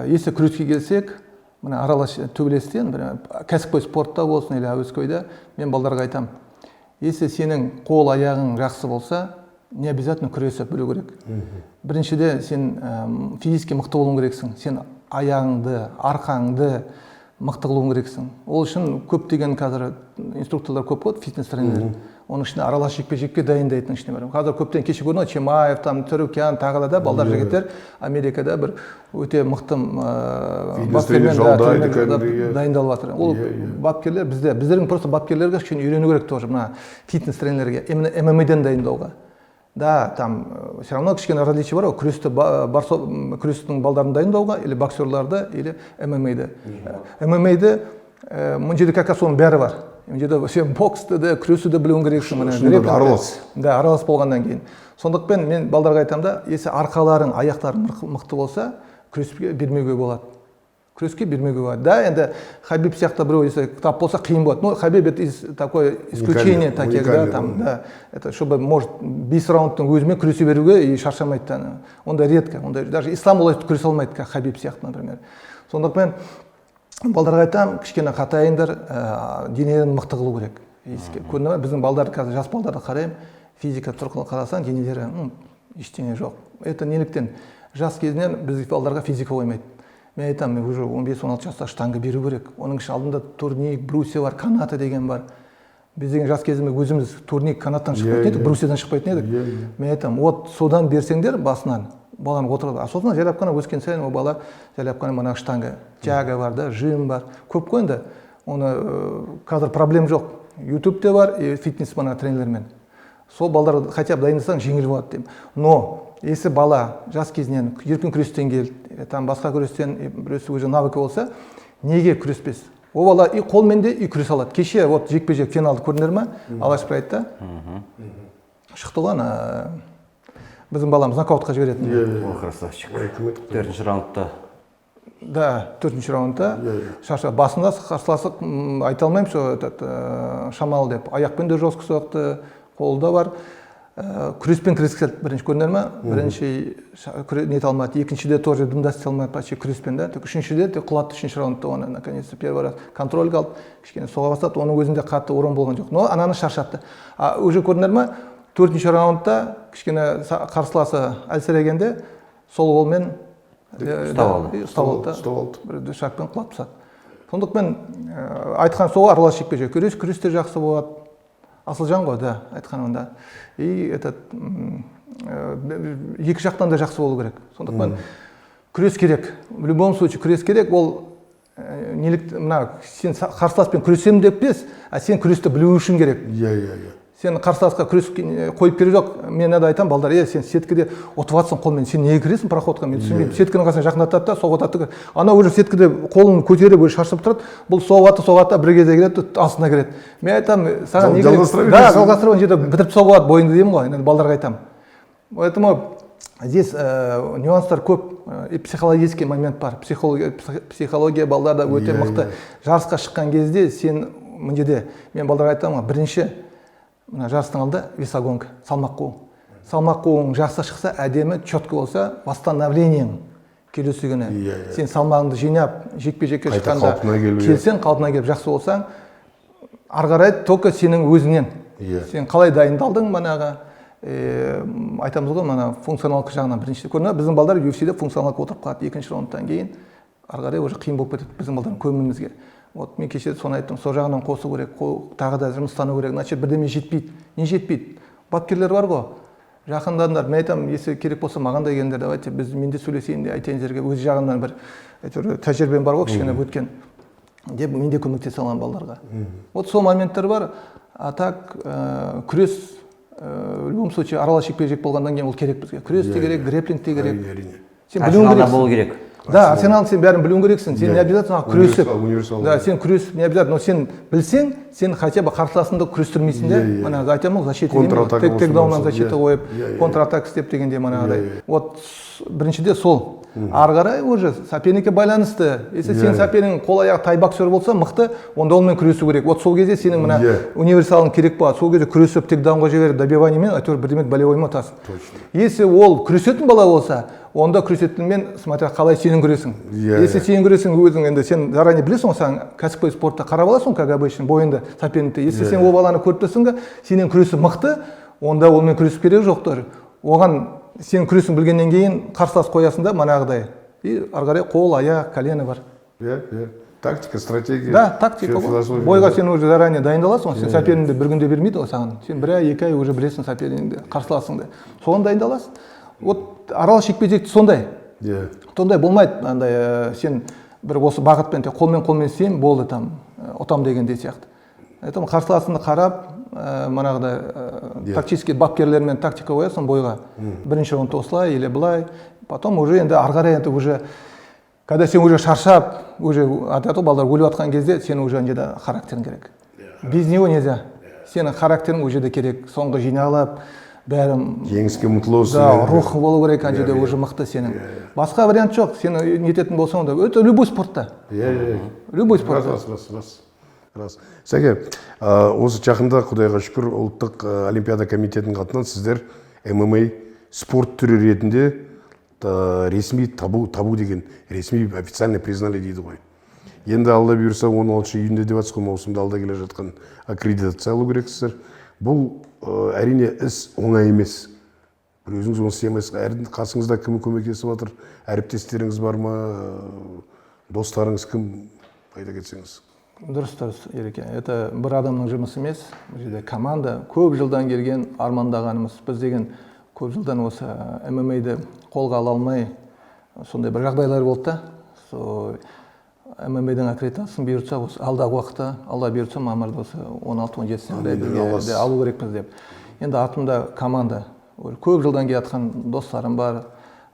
если күреске келсек, мына аралас төбелестен бір кәсіпқой спортта болсын или әуесқойда, мен балдарға айтамын: если сенің қол аяғың жақсы болса, не обязательно күресіп білу керек. Біріншіде сен физически мықты болуың керексің, сен аяғыңды, арқаңды, Мықты қылуың керексің. Ол үшін көптеген қазір инструкторлар көп қой, фитнес тренерлер. Оның ішінде аралас жекпе жекке дайындайтын ішінде бар. Қазір көптен, кеше көрдің ғой, Чимаев там, Царукян, тағы да балдар, жігіттер Америкада бір өте мықты Фитнес тренер бапкермен, да, жалдайды тренер, кәдімгідей, иә. Дайындалып жатыр. Ол Иә, иә. бапкерлер бізде, біздердің просто бапкерлерге кішкене үйрену керек тоже, мына фитнес тренерге именно ММАден дайындауға. Да, там все равно кішкене различие бар ғой, күресті күрестің балдарын дайындауға или боксерларды, или ММАді. ММАді мына жерде как раз соның бәрі бар. Мына жерде сен боксты да, күресті де білуің керексің. Мына Шынында да грэпплингті. Аралас. Да, аралас болғаннан кейін. Сондықтан мен балдарға айтамын да, если арқаларың, аяқтарың мықты болса, күреске бермеуге болады. Күреске бермеуге болады. Да, енді Хабиб сияқты біреу, если тап болса, қиын болады. Но Хабиб это такое исключение таких, да, Уникальный, там, да, это чтобы может 5 раундтың өзімен күресе беруге и шаршамайды да. Ондай редко, ондай даже Ислам олай күресе алмайды, как Хабиб сияқты, например. Сондықтан балдарға айтамын, кішкене қатайыңдар, денелерін мықты қылу керек. Көрдіңдер ме, біздің балдар қазір, жас балдарды қараймын, физика тұрқылы қарасаң, денелері ештеңе жоқ. Это неліктен? Жас кезінен біз балдарға физика қоймайды. Мен айтамын, уже 15-16 жаста штанга беру керек. Оның іші алдында турник, брусья бар, канаты деген бар. Біз деген жас кезімізде өзіміз турник, канаттан шықпайтын едік, брусьядан шықпайтын едік. Иә, иә. Мен айтамын, вот содан берсеңдер басынан, баланы отырады. А сосын жайлап қана өскен сайын ол бала жайлап қана мына штанга, тяга бар да, жим бар. Көп қой енді. Оны қазір проблем жоқ. Ютубте бар, и фитнес мына тренерлермен. Сол балдар хотя бы дайындасаң, жеңіл болады деймін. Но если бала жас кезінен еркін күрестен келді, или там басқа күрестен, и біреусі уже навыкі болса, неге күреспес? Ол бала и қолмен де, и күресе алады. Кеше вот жекпе-жек финалды көрдіңдер ма? Алаш Прайдта шықты ғой ана біздің баламыз нокаутқа жіберетін. Иә. Ой, красавчик. Ой, кім еді? Төртінші раундта. Да, төртінші раундта. Иә, иә. Шаршап басында қарсыласы, айта алмаймын, что этот шамал деп, аяқпен де жестко соқты, қолы да бар. Күреспен күрескісі келді бірінші, көрдіңдер ма? Бірінші нете алмады, екіншіде тоже дым да істей алмады почти күреспен да. Тек үшіншіде тек құлатты, үшінші раундта оны наконец то первый раз контроль қалды, кішкене соға бастады, оның өзінде қатты урон болған жоқ, но ананы шаршатты. А уже көрдіңдер ма, төртінші раундта кішкене қарсыласы әлсірегенде сол қолмен Ұстап алды. И ұстап алды да. Ұстап алды. Бір шагпен құлап тастады. Сондықтан айтқан сол аралас жекпе жек, күрес, күрес те жақсы болады. Асылжан ғой да айтқан онда. И этот екі жақтан да жақсы болу керек. Сондықтан күрес керек, в любом случае күрес керек. Ол нелік мына сен қарсыласпен күресемін деп емес, а сен күресті білу үшін керек. иә иә иә Сен қарсыласқа күрес қойып керек жоқ. Мен да айтамын, балдар, е, сен сеткіде ұтып жатрсың қолмен, сен неге кіресің проходқа, мен түсінбеймін. Сеткінің қасына жақындатады да, соғып да, анау уже сеткіде қолын көтеріп уже шаршап тұрады, бұл соғып жатыр, соғады да, бір кезде келеді, астына кіреді. Мен айтамын, саған не керек? Жалғастыра Да, бересің. Жалғастыра, ана жерде бітіріп тастауға болады бойыңды деймін ғой енді, балдарға айтамын. Поэтому здесь нюанстар көп, и психологический момент бар. Психология балдарда өте мықты. Жарысқа шыққан кезде сен мына жерде, мен балдарға айтамын ғой, бірінші мына жарыстың алдында весогонка, салмақ қуу. Салмақ қууың жақсы шықса, әдемі, четко болса, восстановлениең келесі күні. Иә, иә. Сен салмағыңды жинап, жекпе-жекке Қайта шыққанда қалпына келу, иә. Келсең, қалпына келіп жақсы болсаң, ары қарай только сенің өзіңнен. Сен қалай дайындалдың манағы, айтамыз ғой, мана функционалдық жағынан бірінші көрінеді. Біздің балдар UFC-де функционалдық отырып қалады екінші раундтан кейін, ары қарай уже қиын болып кетеді біздің балдардың көбімізге. Вот мен кеше соны айттым, сол жағынан қосу керек, тағы да жұмыстану керек. Значит, бірдеме жетпейді. Не жетпейді? Бапкерлер бар ғой, жақындандар. Мен айтамын, если керек болса, маған да келіңдер, давайте біз, мен де сөйлесейін де айтайын сіздерге, өз жағымнан бір әйтеуір тәжірибем бар ғой кішкене өткен деп, мен де көмектесе аламын балдарға. Вот сол моменттер бар. А так күрес, в любом случае аралас жекпе жек болғаннан кейін ол керек бізге. Күрес те керек, грэпплинг те керек. Әрине, әрине. Сен білуің Арсеналда керексің. болу керек. Да, арсенал, сен бәрін білуің керексің. Сен не обязательно күресіп. Универсал, Да, сен күресіп не обязательно, но сен білсең, сен хотя бы қарсыласыңды күрестірмейсің де. Иә, иә. Мына айтамын ғой, защита деймін ғой. Контратака болсын, Тейкдауннан болсын, защита иә. қойып, Иә, иә. контратака істеп дегенде манағыдай. Иә, иә. Вот біріншіде сол. Ары қарай уже соперникке байланысты. Если сен сопернигің қол аяғы тай боксер болса, мықты, онда онымен күресу керек. Вот сол кезде сенің мына универсалың керек болады. Сол кезде күресіп, тейкдаунға жіберіп, добиваниемен, әйтеуір бірдеме болевоймен ұтасың. Точно. Если ол күресетін бала болса, онда күресетінмен, смотря қалай сенің күресің. Если сенің күресің өзің енді сен заранее білесің ғой, сен кәсіпқой спортта қарап аласың ғой, как обычно, бойыңды, соперникті. Если сен ол баланы көріп тұрсың да, сенің күресі мықты, онда онымен күресіп керегі жоқ тоже. Оған сен күресін білгеннен кейін қарсылас қоясың да манағыдай. И ары қарай қол, аяқ, колено бар. Иә, иә. Тактика, стратегия. Да, тактика ғой. Философия. Бойға сен уже заранее дайындаласың ғой. Сен соперникті бір күнде бермейді ғой саған. Сен бір ай, 2 ай уже білесің сопернигіңді, қарсыласыңды, соған дайындаласың. Вот аралас жекпе жек сондай. Сондай болмайды андай, сен бір осы бағытпен тек қолмен істеймін, болды, там ұтам дегендей сияқты. Поэтому қарсыласыңды қарап, манағыдай, тактический бапкерлермен тактика қоясың бойға: бірінші раундта осылай или былай. Потом уже енді ары қарай енді уже когда сен уже шаршап, уже айтады ғой, балдар өліп жатқан кезде сен уже ана жерде характерің керек, без него нельзя. Сенің характерің ол жерде керек, соңғы жиналып бәрін Жеңіске ұмтыласың. Да, рух болу керек ана жерде уже мықты сенің, басқа вариант жоқ. Сен нететін болсаң да, это любой спортта, иә иә любой спортта. Рас, рас, рас, рас. Сәке, осы жақында, құдайға шүкір, ұлттық олимпиада комитетінің атынан сіздер ММА спорт түрі ретінде ресми табу деген, ресми, официально признали дейді ғой. Енді Алла бұйырса, 16 июньде деп жатсыз ғой, маусымда, алда келе жатқан, аккредитация алу керексіздер. Бұл әрине іс оңай емес, бір өзіңіз оны істей алмайсыз. Әрине, қасыңызда кім көмектесіп жатыр? Әріптестеріңіз бар ма, достарыңыз кім, айта кетсеңіз. Дұрыс, Ереке, это бір адамның жұмысы емес, бұл жерде команда. Көп жылдан келген армандағанымыз. Біз деген көп жылдан осы ММА-ді қолға ала алмай, сондай бір жағдайлар болды да. Сол ММА-дің аккредитациясын бұйыртса, осы алдағы уақытта, Алла бұйыртса, мамырда, осы 16-17-сіне қарай Амин. бірге алу керекпіз деп. Енді артымда команда, көп жылдан келе жатқан достарым бар,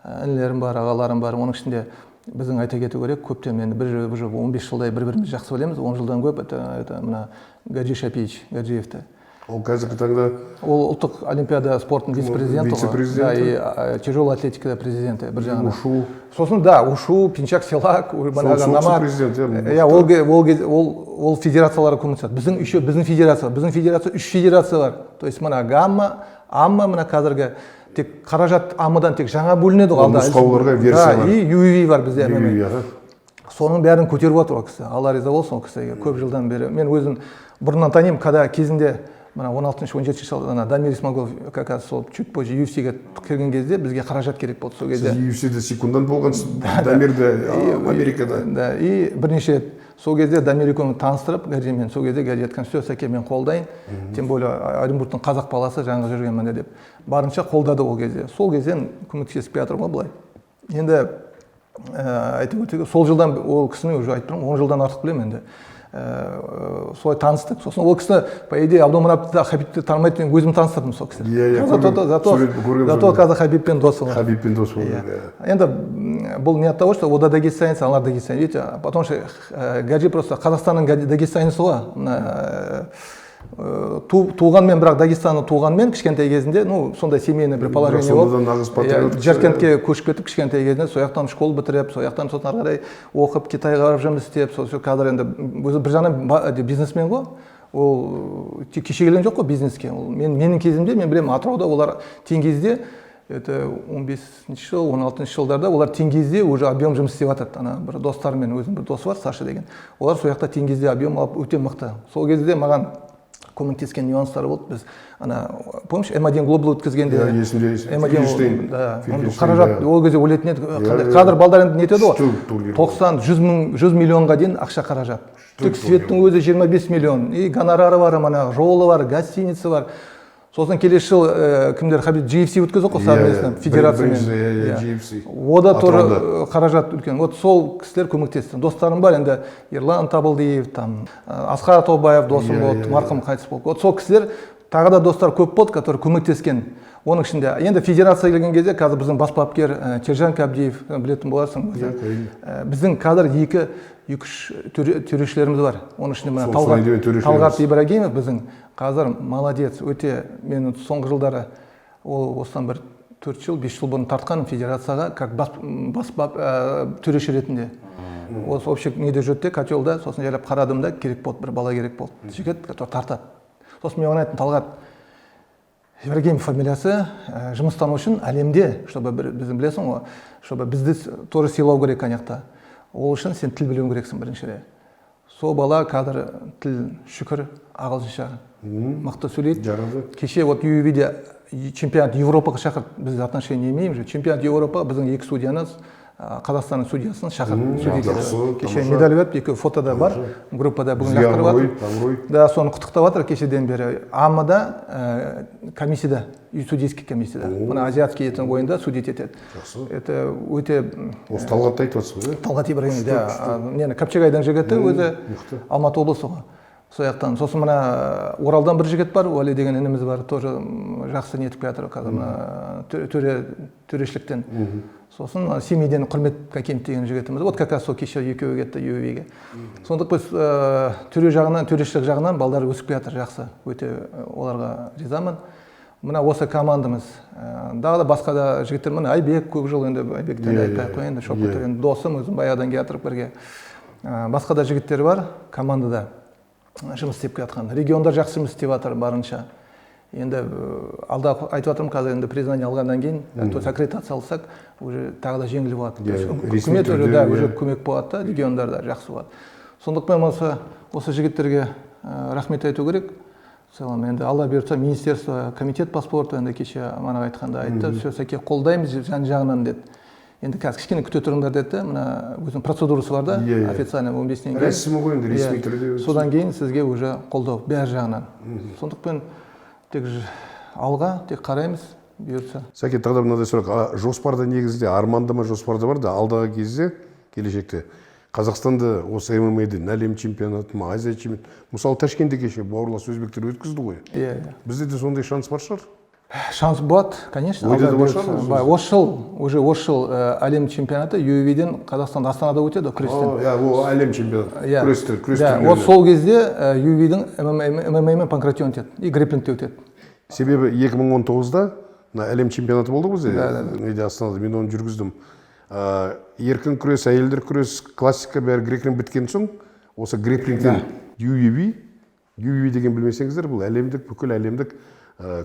інілерім бар, ағаларым бар. Оның ішінде біздің айта кету керек, көптен енді бір уже 15 жылдай бір бірімізді жақсы білеміз, 10 жылдан көп. Это мына Гаджи Шапиевич Гаджиевті. Ол қазіргі таңда? Ол ұлттық олимпиада спортының вице-президенті ғой. Вице-президенті. Да, и тяжелая атлетикада президенті бір жағынан. Ушу. Сосын, да, ушу, пенчак силак, манағы Сол намат. Президент, иә. Иә, ол ке- ол кез- ол ол федерацияларға көмектеседі. Біздің еще біздің федерация, үш федерация бар, то есть мына гамма, амма. Мына қазіргі тек қаражат АМА-дан тек жаңа бөлінеді ғой Ол алда. нұсқауларға версиялар. Да, и ЮВ бар бізде, MMA. UV, аха. Соның бәрін көтеріп отыр ол кісі, Алла риза болсын ол кісіге. Көп жылдан бері мен өзім бұрыннан танимын. Когда кезінде мына 16-17 жылы ана Дамир Исмагулов как раз сол чуть позже UFC-ге кірген кезде бізге қаражат керек болды сол кезде. Сіз UFC-де секундант болғансыз Дамирді, Америкада. Да, и бірнеше рет сол кезде Дамир екеумізді таныстырып Гаджимен, сол кезде Гаджи айтқан: «Все, Сәке, мен қолдайын, тем более Оренбургтың қазақ баласы жаңағы жүрген міне», — деп барынша қолдады ол кезде. Сол кезден көмектесіп келе жатыр ғой былай. Енді айтып өту, сол жылдан ол кісіні уже айтып тұрмын, 10 жылдан артық білемін енді. Солай таныстық. Сосын ол кісіні, по идее, Абдулманапты да, Хабибті танымайды, мен өзім таныстырдым сол кісіні. Иә, иә, зато көргем, зато сурет көргем. Зато Сурет. Қазір Хабибпен дос олар. Хабибпен дос болды. Иә. Иә. Енді бұл не от того, что ода дагестанец, аналар дагестанец. Видите, потому что Гаджи просто Қазақстанның дагестанеці ғой. Мына туғанмен, бірақ Дагестанда туғанмен, кішкентай кезінде, ну, сондай семейный бір положение Сонда болып. да нағыз патриот Иә, кісі. Жаркентке көшіп кетіп кішкентай кезінде, сол жақтан школа бітіріп, сол жақтан сосын ары қарай оқып, Китайға барып жұмыс істеп, сол қазір енді өзі бір жағынан бизнесмен ғой. Ол кеше келген жоқ қой бизнеске. Ол менің кезімде, мен білемін, Атырауда олар Теңгизде, это 15 жыл, 16 жылдарда олар Теңгизде уже объем жұмыс істеп жатады. Ана бір достарымен, өзінің бір досы бар, Саша деген. Олар сол жақта Теңгизде объем алып, өте мықты. Сол кезде маған көмектескен нюанстар болды. Біз ана, помнишь, М1 Глобал өткізгенде. Иә, есімде, есімде. М1 Финкенштейн. Да, Финкенштейн, қаражат иә. ол кезде ойлайтын едік, қандай Иә, қазір балдар енді нетеді ғой. Күшті турнир. 90, 100 мың, 100 миллионға дейін ақша, қаражат. Тек светтің өзі 25 миллион. И гонорары бар, манағы жолы бар, гостиница бар. Сосын келесі жыл кімдер, Хабиб GFC өткізді ғой Иә, совместно иә. федерациямен. Бірінші, иә, Иә. GFC. Ода тоже Атырауда. Қаражат үлкен. Вот сол кісілер көмектесті. Достарым бар енді, Ерлан Табылдиев, там Асқар Тобаев досым болды, марқұм, қайтыс болды. Вот сол кісілер, тағы да достар көп болды, который көмектескен. Оның ішінде енді федерация келген кезде қазір біздің бас бапкер Тержан Кабдиев, білетін боларсың. Иә, әрине. Біздің қазір екі үш төрешілеріміз бар. Оның ішінде мына Сол Талғат, соны деген төрешілеріміз. Талғат Ибрагимов біздің қазір молодец, өте. Мен соңғы жылдары, ол осыдан бір 4 жыл, 5 жыл бұрын тартқан федерацияға как бас төреші ретінде. Осы общий неде жүрді де, котелда, сосын жайлап қарадым да, керек болды, бір бала керек болды. Жігіт, который тартады. Сосын мен оған айттым: «Талғат Ибрагимов фамилиясы жұмыстану үшін әлемде, чтобы бір, біздің білесің ғой, чтобы бізді тоже сыйлау керек ана жақта. Ол үшін сен тіл білуің керексің біріншіден». Сол бала қазір тіл, шүкір, ағылшынша мықты сөйлейді. Жарады. Кеше вот UFC-де чемпионат Европаға шақырды, біз отношения имеем же. Чемпионат Европа біздің екі судьяны Қазақстанның судьясын шақырып судить етеді. Жақсы, Кеше тамаша. Медаль беріп, екі фотода бар, группада бүгін Бізге лақтырып абырой, жатыр. Абырой. Да, соны құттықтап жатыр кешеден бері. АМАда комиссияда, и судейский комиссияда. Мына азиатский етін ойында судить етеді. Жақсы. Это өте Осы Талғатты айтып жатсыз ғой, иә? Талғат Ибрагимов, да, нені, Қапчағайдың жігіті өзі, Алматы облысы ғой. Сол жақтан. Сосын мына Оралдан бір жігіт бар, Уәли деген ініміз бар, тоже жақсы нетіп келе жатыр қазір мына төрешіліктен. Сосын мына Семейден Құрмет Кәкенов деген жігітіміз. Вот как раз сол кеше екеуі кетті UFC-ге. Сондықтан біз төре жағынан, төрешілік жағынан балдар өсіп келе жатыр жақсы. Өте оларға ризамын. Мына осы командамыз, дағы да басқа да жігіттер, міне Айбек көп жыл енді, Айбектен айтпай ақ қояйын, Шоқпыт енді досым, өзім баяғыдан келе жатырып бірге. Басқа да жігіттер бар командада жұмыс істеп келе жатқан. Регионда жақсы жұмыс істеп жатыр барынша. Енді алда айтып жатырмын, қазір енді признание алғаннан кейін, то есть аккредитация алсақ, уже тағы да жеңіл болады. То есть Ресми үкімет уже, түрде, да, уже көмек болады да, региондарда жақсы болады. Сондықтан осы жігіттерге рахмет айту керек. В целом, енді Алла бұйыртса, министерство, комитет по спорту енді кеше манағы айтқанда айтты, все, Сәке, қолдаймыз жан жағынан деді. Енді қазір кішкене күте тұрыңдар деді де, мына өзінің процедурасы бар да, Иә, иә. официально 15-нен кейін. Рәсімі ғой енді, ресми түрде өтсін. Содан кейін сізге уже қолдау бәр жағынан. Сондықтан тек алға, тек қараймыз, бұйыртса. Сәке, тағы да мынадай сұрақ. Жоспарда негізінде, арманда ма, жоспарда бар да, алдағы кезде, келешекте Қазақстанды осы ММА-ден әлем чемпионаты ма, Азия чемпионаты, мысалы, Ташкентте кеше бауырлас өзбектер өткізді ғой. Иә, иә. Бізде де сондай шанс бар шығар? Шанс болады, конечно. Ойда да Алла бар бұйыртса. шығар өзіңіз? Бар. Осы жыл, уже осы жыл әлем чемпионаты UFC-ден Қазақстанда, Астанада өтеді ғой, күрестен. Иә, ол әлем чемпионаты. Иә. Күрестер, күрес Да, түрлерінен. вот сол кезде UFC-дің ММА мен панкратион өтеді и грэпплингте өтеді. Себебі 2019-да мына әлем чемпионаты болды ғой бізде, неде, Астанада, мен оны жүргіздім. Еркін күрес, әйелдер күрес, классика, бәрі грек рим біткен соң, осы грэпплингтен UFC, UFC деген білмесеңіздер, бұл әлемдік, бүкіл әлемдік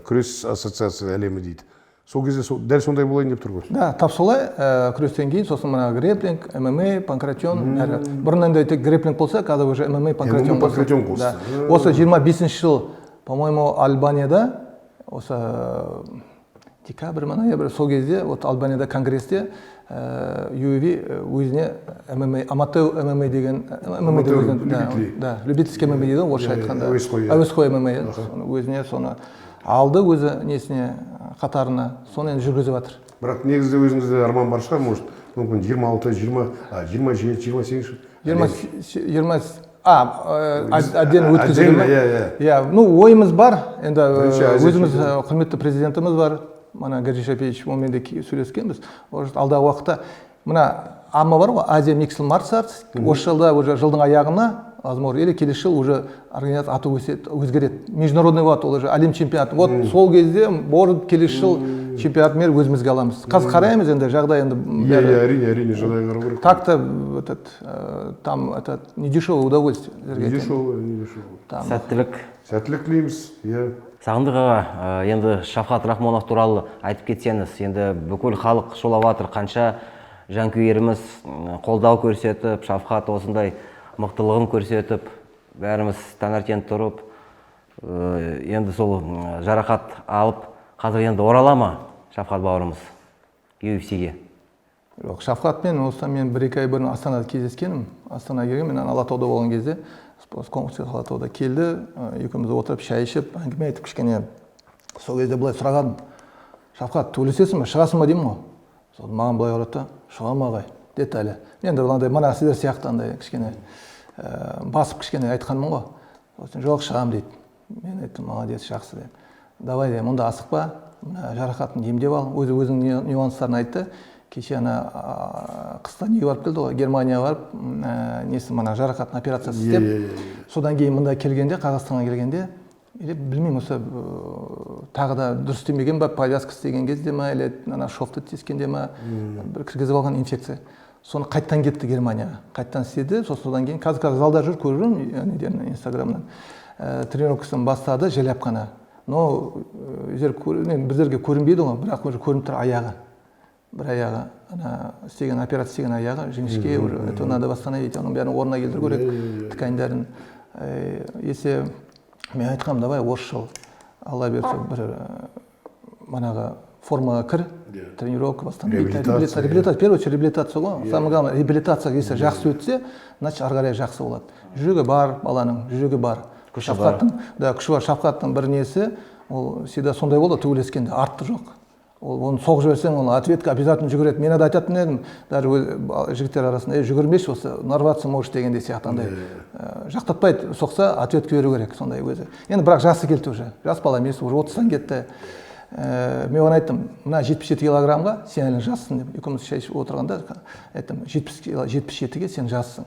күрес ассоциация әлемі дейді. Сол кезде сол, дәл сондай болайын деп тұр ғой. Да, тап солай, күрестен кейін сосын мына грэпплинг, ММА, панкратион, бәрі. Бұрын енді тек грэпплинг болса, қазір уже ММА, панкратион ММА, қосты. Панкратион қосты. Да. Осы 25 жыл, по-моему, Албанияда, осы декабрь ма, ноябрь, сол кезде, вот Албанияда конгрессте UFC өзіне ММА, аматер ММА деген, ММА Аматер, деп өзіне, да, любителей. Да, любительский ММА дейді ғой, орысша айтқанда. Әуесқой, иә. Әуесқой ММА, соны өзіне соны алды өзі несіне, қатарына, соны енді жүргізіп жатыр. Бірақ негізінде өзіңізде арман бар шығар, может, мүмкін 26, 20, 27, 28. 20, отдельно өткізуге Отдельно, ме? иә, иә. Иә, ну, ойымыз бар. Енді Бірінші Азия өзіміз чемпионаты. Құрметті президентіміз бар, мына Гаджи Шапиевич, онымен де сөйлескенбіз. Может, алдағы уақытта мына АМА бар ғой, Азия Mixed Martial Arts, осы жылда уже жылдың аяғына, возможно, или келесі жыл уже организация аты өседі, өзгереді. Международный болады, ол уже әлем чемпионаты. Вот сол кезде, может, келесі жыл чемпионат мир өзімізге аламыз. Қазір қараймыз енді, жағдай енді бәрі. Иә, әрине, жағдайға қарау керек. Так-то этот, там этот не дешевое удовольствие. Не дешевое, не дешевое. Там. Сәттілік. Сәттілік тілейміз, иә. Сағындық аға, енді Шавхат Рахмонов туралы айтып кетсеңіз, енді бүкіл халық шулап жатыр, қанша жанкүйеріміз қолдау көрсетіп, Шавхат осындай мықтылығын көрсетіп, бәріміз таңертең тұрып, енді сол жарақат алып, қазір енді орала ма Шавхат бауырымыз UFC-ге? Жоқ, Шавхатпен осыдан мен 1-2 ай бұрын Астанада кездескенмін. Астанаға келген, мен ана Алатауда болған кезде, спорт комплекс Алатауда келді, екеуміз отырып шай ішіп, әңгіме айтып кішкене. Сол кезде былай сұрағаным: Шавхат, төбелесесің бе, шығасың ба деймін ғой. Сол маған былай қарады да, шығамын ағай деді әлі. Енді мынандай мына сіздер сияқты андай кішкене басып кішкене айтқанмын ғой. Сосын жоқ, шығамын дейді. Мен айттым, молодец, жақсы дедім. Давай дедім, онда асықпа, мына жарақатын емдеп ал. Өзі өзінің нюанстарын айтты. Кеше ана, қыста неге барып келді ғой, Германияға барып, несі, мына жарақатын операциясы істеп. Содан кейін мында келгенде, Қазақстанға келгенде, или білмеймін, осы, тағы да дұрыс істемеген ба, повязка істеген кезде ма, или ана шовты тескенде ма, бір кіргізіп алған инфекция. Соны қайттан кетті Германияға, қайттан істеді. Содан кейін қазір залда жүр, көріп жүрмін, неден, Инстаграмнан. Тренировкасын бастады, жайлап қана. Но, өздері не, біздерге көрінбейді ғой, бірақ уже көрініп тұр аяғы. Бір аяғы, ана істеген операция істеген аяғы жіңішке уже, это надо восстановить, оның бәрін орнына келтіру керек, тканьдарын. Если мен айтқанмын, давай осы жыл, Алла бұйыртса, бір, манағы Формаға кір, тренировка, восстановить. Реабилитация. Реабилитация, в первую очередь реабилитация ғой. Самое главное реабилитация, если жақсы өтсе, значит, ары қарай жақсы болады. Жүрегі бар баланың, жүрегі бар. Күші бар. Шавкаттың, да, күші бар. Шавкаттың бір несі, ол всегда сондай болды, төбелескенде артты жоқ. Ол оны соғып жіберсең, ол ответка обязательно жүгіреді. Мен де айтатын едім, даже жігіттер арасында: «Ей, жүгірмеші, осы нарваться можешь», — дегендей сияқты андай. Жақтатпайды, соқса, ответка беру керек, сондай өзі. Енді бірақ жасы келді уже, жас бала емес, уже 30-дан кетті. Мен оған айттым: «Мына 77 килограммға сен әлі жассың», — деп. Екеуміз шай ішіп отырғанда айттым: 77-ге сен жассың,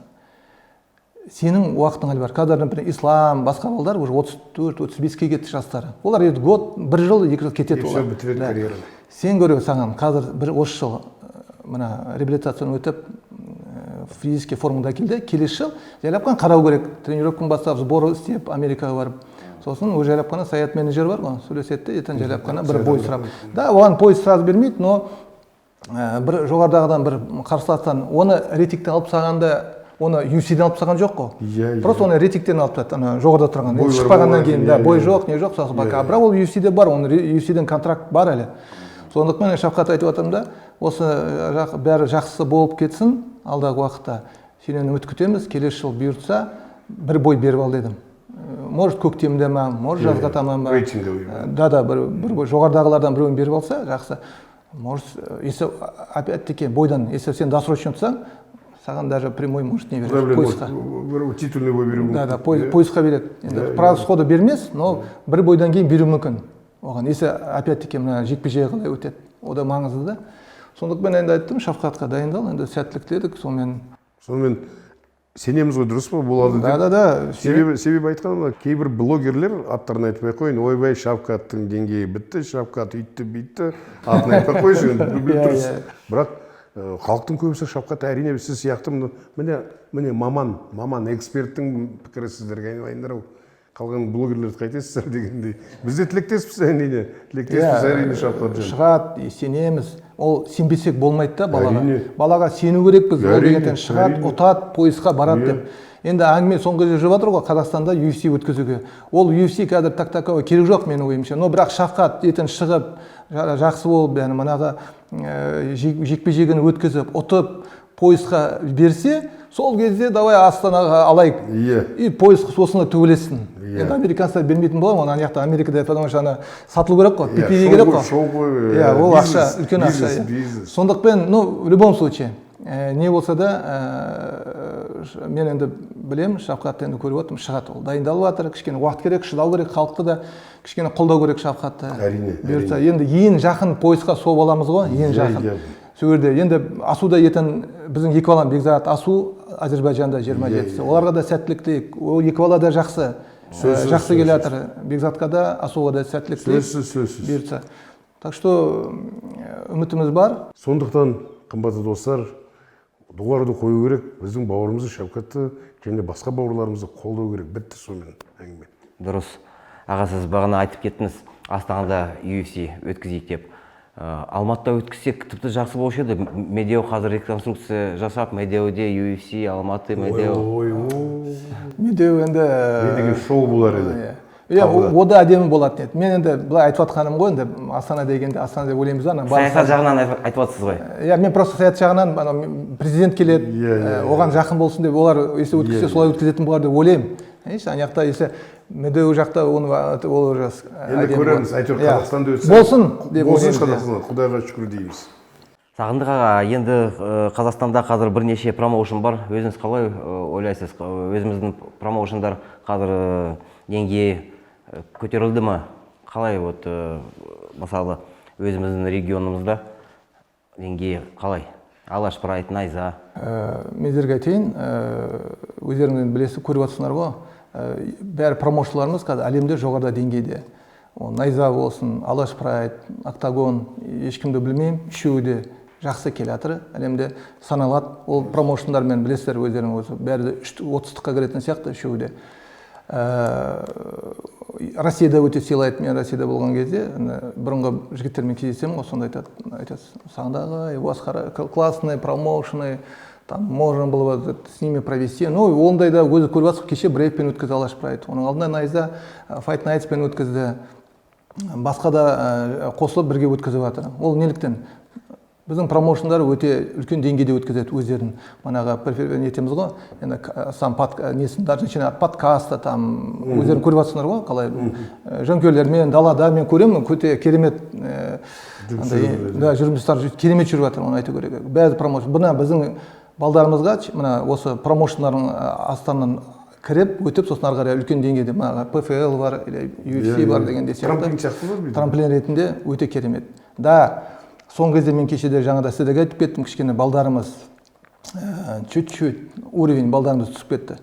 сенің уақытың әлі бар». Қазір, например, Ислам, басқа балдар уже 34, 35-ке кетті жастары. Олар енді год, бір жыл, 2 жыл кетеді И все, олар. бітіреді Да. карьераны. Сен, говорю, саған қазір бір осы жыл мына реабилитацияны өтіп, физический формаңда кел де, келесі жыл жайлап қана қарау керек, тренировканы бастап, сбор істеп, Америкаға барып, сосын уже жайлап қана Саят менеджер бар ғой, сөйлеседі де, ертең жайлап қана бір бой сұрап. Да, оған пояс сразу бермейді, но бір жоғарыдағыдан, бір қарсыластан. Оны рейтингтен алып тастағанда, оны UFC-ден алып тастаған жоқ қой. Иә, иә. Просто оны рейтингтен алып тастады, ана жоғарыда тұрған. Бойлар Шықпағаннан болмайды, кейін, да, иә, бой иә. жоқ, не жоқ, сосын пока. Бірақ ол UFC-де бар, оның UFC-ден контракт бар әлі. Сондықтан мен Шавкат айтып жатырмын да, осы жақ, бәрі жақсы болып кетсін алдағы уақытта. Сенен үміт күтеміз, келесі жыл бұйыртса, бір бой беріп ал дедім. Может, көктемде ма, может, жазға таман ба. Рейтинговый. Да, бір бой жоғарыдағылардан біреуін беріп алса, жақсы. Может, если опять таки бойдан, если сен досрочно ұтсаң, саған даже прямой может не береді Құдай біледі, поясқа. Может, бір титульный бой беруі Да, мүмкін. Поясқа береді. Енді право сходу бермес, но бір бойдан кейін беруі мүмкін оған. Если опять таки мына жекпе жегі қалай өтеді, о да маңызды да. Сондықтан мен енді айттым Шавкатқа: дайындал енді, сәттілік тіледік сонымен. Сонымен сенеміз ғой, дұрыс па, болады Да. деп. Да. Себебі айтқаным, кейбір блогерлер, аттарын айтпай ақ қояйын, ойбай, Шавкаттың деңгейі бітті, Шавкат үйтті бүйтті, атын айтпай ақ қояйыншы енді, біліп тұрсыз. Бірақ халықтың көбісі Шавкат, әрине, сіз сияқты міне маман эксперттің пікірі сіздерге, айналайындар ау, қалған блогерлерді қайтесіздер дегендей. Біз де тілектеспіз, әрине, тілектеспіз, әрине, Шавкатжан. Шығады, сенеміз. Ол сенбесек болмайды да балаға. Әрине. Балаға сену керекпіз. Ол дегеннен шығады, ұтады, поясқа барады деп. Енді әңгіме соңғы кезде жүріп жатыр ғой Қазақстанда UFC өткізуге. Ол UFC қазір так таковой керек жоқ менің ойымша. Но бірақ Шавкат ертең шығып, жақсы болып, яғни манағы жекпе жегін өткізіп, ұтып, поясқа берсе, сол кезде давай Астанаға алайық. И пояс сосын төбелессін. Енді американецтер бермейтін бола ма оны ана жақта, Америкада, потому что ана сатылу керек қой, Иә, PPV керек қой. Шоу ғой, Иә, ол бизнес, ақша, үлкен ақша. Бизнес, Иә. бизнес. Сондықтан, ну, в любом случае, не болса да, мен енді білемін, Шавкатты енді көріп отырмын, шығады ол. Дайындалып жатыр, кішкене уақыт керек, шыдау керек, халықты да кішкене қолдау керек Шавкатты. Әрине. Бұйыртса, енді ең жақын поясқа сол баламыз ғой, ең жақын. Сол жерде енді Асуда ертең біздің екі балам, Бекзат, Асу, Әзербайжанда 27-сі. Оларға да сәттілік тілейік. Ол екі бала да жақсы. Сөзсіз, Жақсы келе жатыр. Бекзатқа да, Асуға да сәттілік тілейік. Сөзсіз, сөзсіз. Бұйыртса. Так что үмітіміз бар. Сондықтан, қымбатты достар, дұғаларды қою керек, біздің бауырымызды Шавкатты және басқа бауырларымызды қолдау керек. Бітті сонымен әңгіме. Дұрыс. Аға, сіз бағана айтып кеттіңіз, Астанада UFC өткізейік деп. Алматыда өткізсек, тіпті жақсы болушы еді. Медеу қазір реконструкция жасап, Медеуде UFC, Алматы, Медеу. Ой, ой. Медеу енді Не деген шоу болар еді. Иә, о да әдемі болатын еді. Мен енді былай айтып жатқаным ғой, енді Астана дегенде Астана деп ойлаймыз да, ана Саясат жағынан айтып жатсыз ғой. Иә, мен просто саясат жағынан, ана президент келеді, Иә, иә, оған жақын болсын деп, олар если өткізсе, солай өткізетін болар деп ойлаймын. Конечно, ана жақта, если Медеу жақта оны ол уже Енді әдемі көреміз, болады. әйтеуір Иә. Қазақстанда өтсе. Болсын деп Болсын ойлаймыз, иә. Қазақстанда, Құдайға шүкір дейміз. Сағындық аға, енді Қазақстанда қазір бірнеше промоушн бар. Өзіңіз қалай ойлайсыз? Өзіміздің промоушндар қазір деңгейі көтерілді ме? Қалай, вот, мысалы, өзіміздің регионымызда деңгейі қалай? Алаш Прайд, Найза. Мен сіздерге айтайын, өздеріңіз енді білесіз, көріп жатсыңдар ғой, бәрі промоушнларымыз қазір әлемде жоғарыда деңгейде. Ол Найза болсын, Алаш Прайд, Октагон, ешкімді білмеймін, үшеуі де жақсы келе жатыр, әлемде саналады. Ол промоушндармен білесіздер өздеріңіз, осы бәрі де үш 30-тыққа кіретін сияқты үшеуі де. Россияда өте сыйлайды. Мен Россияда болған кезде ана бұрынғы жігіттермен кездесемін ғой, сонда айтады: «Сағындық ағай, у вас классные промоушены, там можно было бы с ними провести». Ну, ондайда өзі көріп жатсыз, кеше Брейвпен өткізді Алаш Прайд, оның алдында Найза Fight Nightsпен өткізді. Басқа да қосылып, бірге өткізіп жатыр. Ол неліктен? Біздің промоушндар өте үлкен деңгейде өткізеді өздерін. Манағы нетеміз ғой енді, сам несін, даже начиная от подкаста там, өздерің көріп жатсыңдар ғой, қалай жанкүйерлермен далада мен көремін, өте керемет андай, да, жұмыстар керемет жүріп жатыр, оны айту керек. Бәрі промоушн. Мына біздің балдарымызға мына осы промоушндардың астынан кіріп өтіп, сосын ары қарай үлкен деңгейде мына ПФЛ бар или UFC бар дегендей сияқты. Трамплин сияқты ғой бүйтіп. Трамплин ретінде өте керемет да. Соңғы кезде мен кешеде жаңада сіздерге айтып кеттім, кішкене балдарымыз чуть чуть уровень балдарымыз түсіп кетті.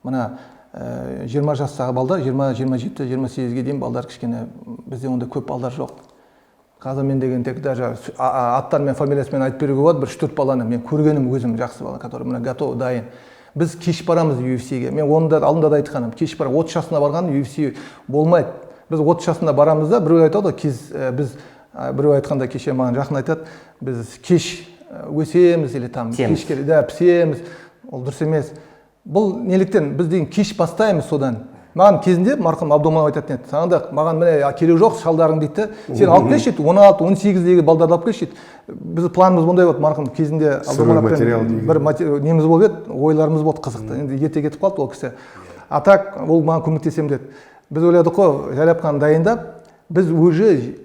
Мына 20 жастағы балдар, 20, 27, 28-ге дейін балдар, кішкене бізде ондай көп балдар жоқ қазір. Мен деген тек даже аттарымен, фамилиясымен айтып беруге болады бір үш төрт баланы мен көргенім өзім, жақсы бала, который мына готов, дайын. Біз кеш барамыз UFC-ге, мен оны да алдында да айтқаным, кеш бар, 30 жасында барған UFC болмайды. Біз 30 жасында барамыз да, біреу айтады ғой, кез біз біреу айтқанда, кеше маған жақын айтады, біз кеш өсеміз или там Пісеміз. кеш да, пісеміз. Ол дұрыс емес. Бұл неліктен біз деген кеш бастаймыз? Содан маған кезінде марқұм Абдуманов айтатын еді: «Сағындық, маған міне керегі жоқ шалдарың, – дейді да, – сен алып келші, – дейді, – 16, 18-дегі балдарды алып келші», – дейді. Біз планымыз ондай болды марқұм кезінде Сырой материал Абдумановпен деген. бір неміз болып еді, ойларымыз болды қызықты. Енді ерте кетіп қалды ол кісі, а так ол маған көмектесемін деді. Біз ойладық қой, жайлап қана дайындап, біз уже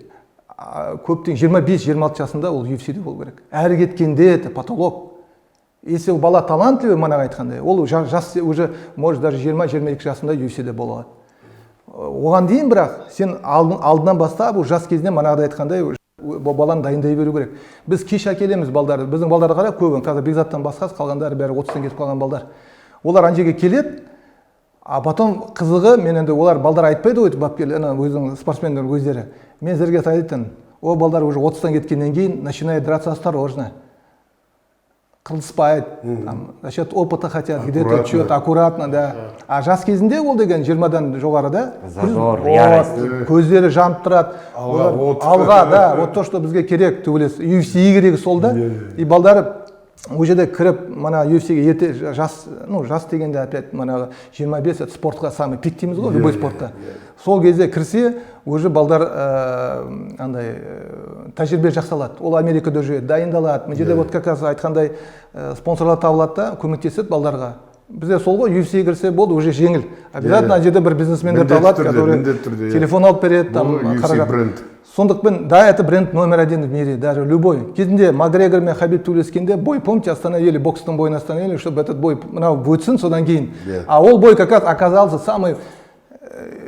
көптен 25-26 жасында ол UFC-де болу керек. Әрі кеткенде это потолок. Если ол бала талантливый, манағы айтқандай, ол жас уже может даже 20-22 жасында UFC-де бола алады. Оған дейін бірақ сен алдынан бастап, ол жас кезінен манағыдай айтқандай бұл баланы дайындай беру керек. Біз кеш әкелеміз балдарды. Біздің балдарды қара, көбін қазір Бекзаттан басқасы, қалғандары бәрі 30-тан кетіп қалған балдар. Олар ана жерге келеді, а потом қызығы, мен енді, олар балдар айтпайды ғой, бапкерлер, ана өзінің спортсмендер өздері. Мен сіздерге айтайын, ол балдар уже 30-тан кеткеннен кейін начинает драться осторожно, қырылыспайды там, за счет опыта хотят где то Аккуратно. что то аккуратно, да. А жас кезінде ол деген 20-дан жоғары да. Зазор, Вот, ярость. көздері жанып тұрады. Алға, Олар- от. Алға, да. Вот то, что бізге керек, төбелес, UFC керегі сол да. Иә, И балдары ол жерде кіріп, мына UFC-ге ерте жас, ну жас дегенде опять манағы 25, это спортқа самый пик дейміз ғой, любой спортта. Сол кезде кірсе, уже балдар андай тәжірибе жақсалады. Ол Америкада жүреді, дайындалады. Мына жерде вот как раз айтқандай спонсорлар табылады да, көмектеседі балдарға. Бізде сол ғой, UFC кірсе болды, уже жеңіл. Обязательно ана жерде бір бизнесмендер Міндетті табылады, түрде, который міндетті түрде, иә. телефон алып береді там, Бұл UFC қаражат. бренд. Сондықтан да, это бренд номер один в мире, даже любой. Кезінде Макгрегор мен Хабиб төбелескенде бой, помните, остановили, бокстың бойын остановили, чтобы этот бой мынау өтсін, содан кейін. А ол бой как раз оказался самый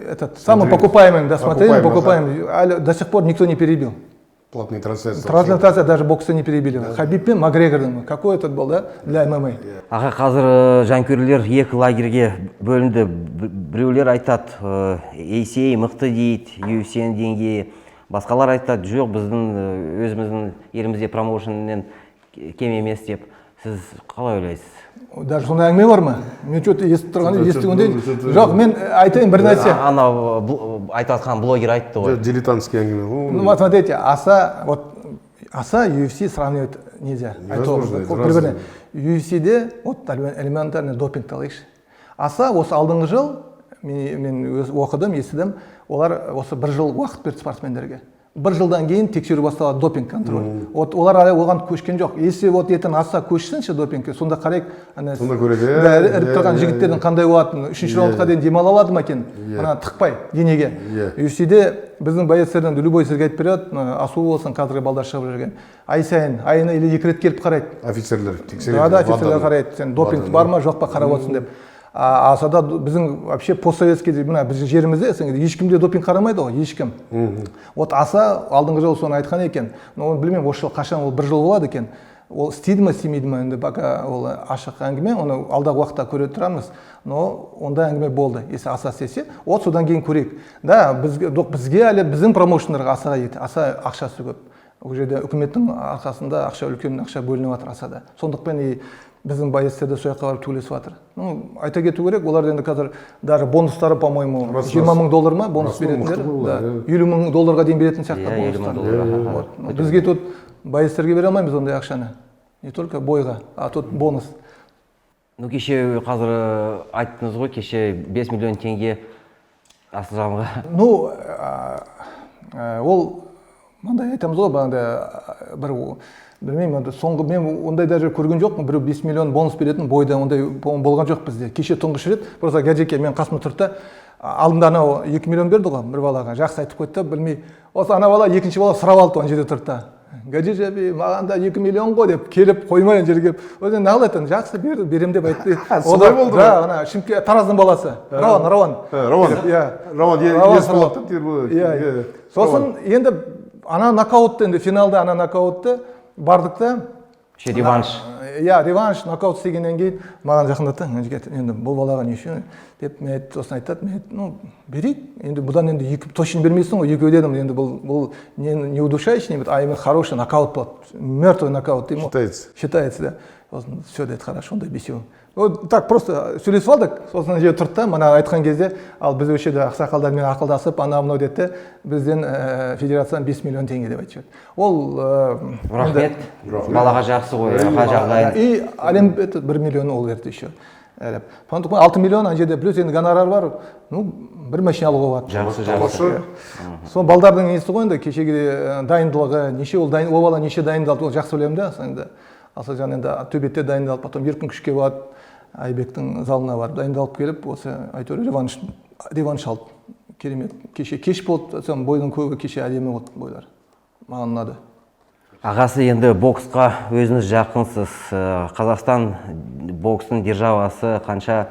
этот, самым Смотрели. покупаемым, да, смотрели, Покупаемый, покупаемым. До сих пор никто не перебил. Платные трансляции. Трансляция даже бокста не перебили. Хабиб пен Макгрегордың, какой этот был, да, для ММА. Аға, қазір жанкүйерлер екі лагерьге бөлінді. Біреулер айтады, ACA мықты дейді, UFC-нің деңгейі. Басқалар айтады, жоқ, біздің өзіміздің елімізде промоушннен кем емес деп. Сіз қалай ойлайсыз? Даже сондай әңгіме бар ма? Мен что то естіп тұрған, естігенде что-то- жоқ, мен айтайын бір нәрсе. Анау айтып жатқан блогер айтты ғой. Дилетантский әңгіме ғой. Ну вот смотрите, АСА, вот АСА, UFC сравнивать нельзя. Невозможно, это Бір-біріне. UFC-де вот элементарный допинг алайықшы. АСА осы алдыңғы жыл мен өз оқыдым, естідім, олар осы бір жыл уақыт берді спортсмендерге. Бір жылдан кейін тексеру басталады, допинг контроль. Вот олар әлі оған көшкен жоқ. Если вот ертең АСА көшсінші допингке, сонда қарайық, ана Сонда көреді, да, іріп тұрған иә, жігіттердің қандай болатынын, үшінші раундқа дейін демала алады ма екен, мына тықпай денеге. UFC-де біздің боецтерден любой сізге айтып береді, мына Асу болсын, қазіргі балдар шығып жүрген. Ай сайын, айына или екі рет келіп қарайды. Офицерлер тексереді. Да, офицерлер ВАДАны. қарайды, сен допинг ВАДАны. бар ма, жоқ па, қарап отырсын деп. А АСАда біздің вообще постсоветский, мына біздің жерімізде СНГ ешкімде допинг қарамайды ғой, ешкім. Вот АСА алдыңғы жылы соны айтқан екен. Но оны білмеймін, осы жыл қашан ол бір жыл болады екен. Ол істейді ма, істемейді ма, енді пока ол ашық әңгіме, оны алдағы уақытта көре тұрамыз. Но ондай әңгіме болды. Если АСА істесе, вот содан кейін көрейік. Да, бізге, бізге әлі, біздің промоушндарға АСАға ет, АСА ақшасы көп. Ол жерде үкіметтің арқасында ақша, үлкен ақша бөлініп жатыр АСАда. Сондықтан и біздің боецтер де сол жаққа барып төбелесіп жатыр. Ну, айта кету керек, олар енді қазір даже бонустары, по-моему, Рас, 20 рас. мың доллар ма бонус Рас, мықты беретіндер? ғой Да, олар, иә. 50 мың долларға дейін беретін сияқты Иә, 50 мың бонустар. доллар, аха. Вот. Ну, бізге тут боецтерге бере алмаймыз ондай ақшаны. Не только бойға, а тут бонус. Ну, кеше қазір айттыңыз ғой, кеше 5 миллион теңге Асылжанға. Ну, Ол мындай айтамыз ғой, бағанағыдай бір білмеймін, енді соңғы мен ондай даже көрген жоқпын, біреу 5 миллион бонус беретін бойда, ондай болған жоқ бізде. Кеше тұңғыш рет просто Гаджеке мен қасымда тұрды да, алдында анау 2 миллион берді ғой бір балаға, жақсы айтып қойды да, білмей осы ана бала, екінші бала сұрап алды, ана жерде тұрды да: «Гаджи аби, маған да 2 миллион ғой», – деп келіп қоймай, ана жерге келіп, одан не айтты, жақсы берді, беремін деп айтты. Солай болды ма? Да, ана Шымкент, Тараздың баласы Рауан, Рауан. Рауан. Иә. Рауан, Рауан. Есболат та, Иә. иә. Сосын енді ана нокаутты, енді финалда ана нокаутты бардық та. Еще реванш. Иә, реванш, нокаут істегеннен кейін маған жақындады да: «Жігіт, енді бұл балаға не үшін?» – деп мен айтты. Сосын айтады, мен айттым: «Ну, берейік енді, бұдан енді екі точно бермейсің ғой, екеу», – дедім. Енді бұл не удушающий, не, а именно хороший нокаут болады, мертвый нокаут деймін ғой. Считается. Считается, да. Сосын: «Все, – деді, – хорошо, онда бесеу». Вот так просто сөйлесіп алдық. Сосын ана жерде тұрды да, мана айтқан кезде: «Ал біз осы жерде ақсақалдармен ақылдасып, анау мынау деді де, бізден федерациядан 5 миллион теңге», – деп айтып жіберді. Ол Рахмет, балаға жақсы ғой, аға жағдайын. И әлем этот 1 миллион ол берді еще әлеп. Сондықтан 6 миллион ана жерде, плюс енді гонорар бар, ну, бір машина алуға болады. Жақсы, жақсы. Сол балдардың несі ғой енді, кешегі дайындығы неше, ол дайын, ол бала неше дайындалды, ол жақсы білемін да. Енді Асылжан енді Төбетте дайындалып, потом Еркін Күшке барып, Айбектің залына барып дайындалып келіп, осы әйтеуір реванш алды. Керемет кеше кеш болды, сол бойдың көбі кеше әдемі болды, бойлар маған ұнады. Ағасы, енді боксқа өзіңіз жақынсыз. Қазақстан бокстың державасы, қанша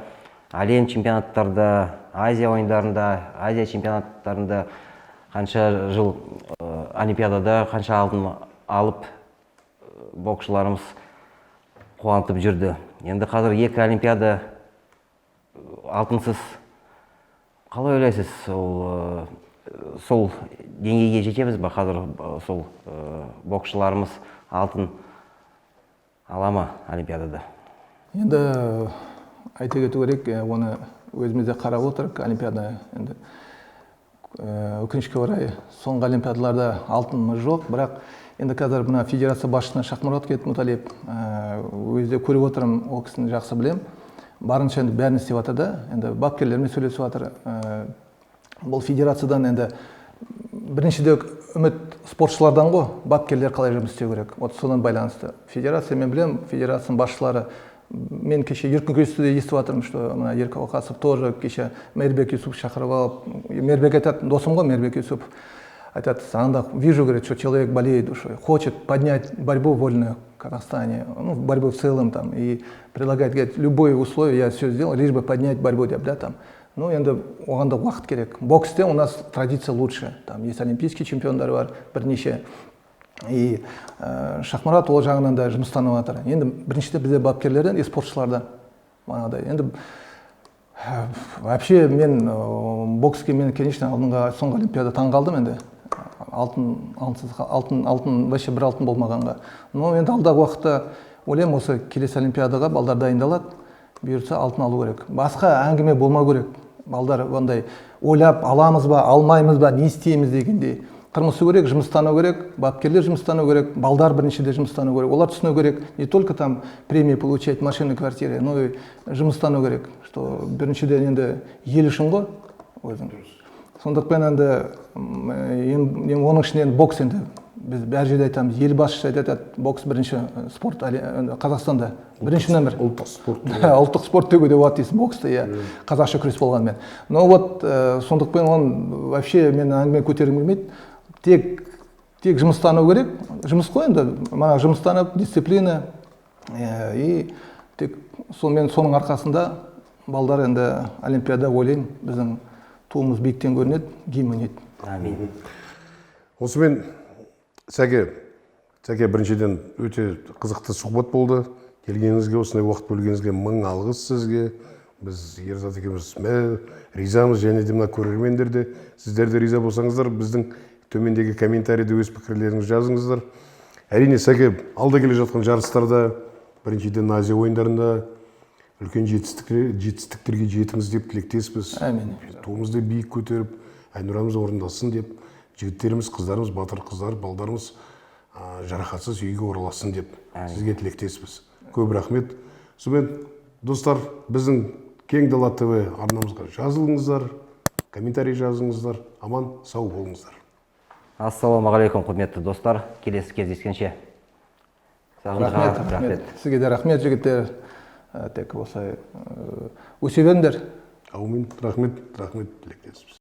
әлем чемпионаттарда, Азия ойындарында, Азия чемпионаттарында, қанша жыл олимпиадада қанша алтын алып, боксшыларымыз қуантып жүрді. Енді қазір екі олимпиада алтынсыз, қалай ойлайсыз, ол сол деңгейге жетеміз ба қазір, сол боксшыларымыз алтын ала ма олимпиадада? Енді айта кету керек, оны өзіміз де қарап отырық. Олимпиада енді, өкінішке орай, соңғы олимпиадаларда алтынымыз жоқ. Бірақ енді қазір мына федерация басшысына Шахмұрат Кетмұталиев, өзі де көріп отырмын, ол кісіні жақсы білемін, барынша енді бәрін істеп жатыр да, енді бапкерлермен сөйлесіп жатыр. Бұл федерациядан енді біріншіде үміт спортшылардан ғой, бапкерлер қалай жұмыс істеу керек, вот содан байланысты. Федерация, мен білемін, федерацияның басшылары, мен кеше еркін күресті де естіп жатырмын, что мына Ерік Оқасов тоже кеше Мейірбек Юсупов шақырып алып, Мейірбек айтады, досым ғой Мейірбек Юсупов, айтады: «Анда вижу, – говорит, – что человек болеет душой, хочет поднять борьбу вольную в Казахстане, ну, борьбу в целом там, и предлагает, говорит, любые условия, я все сделал, лишь бы поднять борьбу», – деп да там. Ну, енді оған да уақыт керек. Боксте у нас традиция лучше, там есть олимпийский чемпиондар бар бірнеше. И Шахмұрат ол жағынан да жұмыстанып жатыр. Енді біріншіде бізде бапкерлерден и спортшылардан манағыдай. Енді вообще мен бокске мен, конечно, алдыңғы соңғы олимпиада таң қалдым енді, алтын, алтынсыз, алтын вообще бір алтын болмағанға. Но енді алдағы уақытта ойлаймын, осы келесі олимпиадаға балдар дайындалады, бұйыртса, алтын алу керек, басқа әңгіме болмау керек. Балдар ондай ойлап аламыз ба, алмаймыз ба, не істейміз дегендей тырмысу керек, жұмыстану керек, бапкерлер жұмыстану керек, балдар біріншіде жұмыстану керек. Олар түсіну керек, не только там премия получать, машины, квартиры, но и жұмыстану керек, что біріншіден енді ел үшін ғой өзің. Сондықтан енді оның ішінде енді бокс, енді біз бәр жерде айтамыз, ел басшысы айтады, бокс бірінші спорт, Қазақстанда бірінші нөмір. Ұлттық спорт. Ұлттық спорт деуге де болады дейсің боксты, иә, қазақша күрес болғанымен. Но вот сондықтан оны вообще мен әңгіме көтергім келмейді, тек жұмыстану керек, жұмыс қой енді мана, жұмыстанып, дисциплина, и тек сонымен, соның арқасында балдар енді олимпиада, ойлаймын, біздің туымыз биіктен көрінеді, гимн ойнайды. Әмин. Осымен, Сәке, Сәке, біріншіден, өте қызықты сұхбат болды. Келгеніңізге, осындай уақыт бөлгеніңізге мың алғыс сізге. Біз Ерзат екеуміз ризамыз және де мына көрермендер де, сіздер де риза болсаңыздар, біздің төмендегі комментарийде өз пікірлеріңізді жазыңыздар. Әрине, Сәке, алда келе жатқан жарыстарда, біріншіден, Азия ойындарында үлкен жетістіктерге жетіңіз деп тілектеспіз. Әмин. Туымызды биік көтеріп, әнұранымыз орындалсын деп, жігіттеріміз, қыздарымыз, батыр қыздар, балдарымыз жарақатсыз үйге оралсын деп сізге тілектеспіз. Көп рахмет. Сонымен, достар, біздің Кең дала ТВ арнамызға жазылыңыздар, комментарий жазыңыздар. Аман сау болыңыздар. Ассалаумағалейкум, құрметті достар, келесі кездескенше. Сағындық аға, Рахмет, рахмет. Сізге де рахмет, жігіттер. Тек осылай өсе беріңдер. Әумин, рахмет, рахмет, тілектеспіз.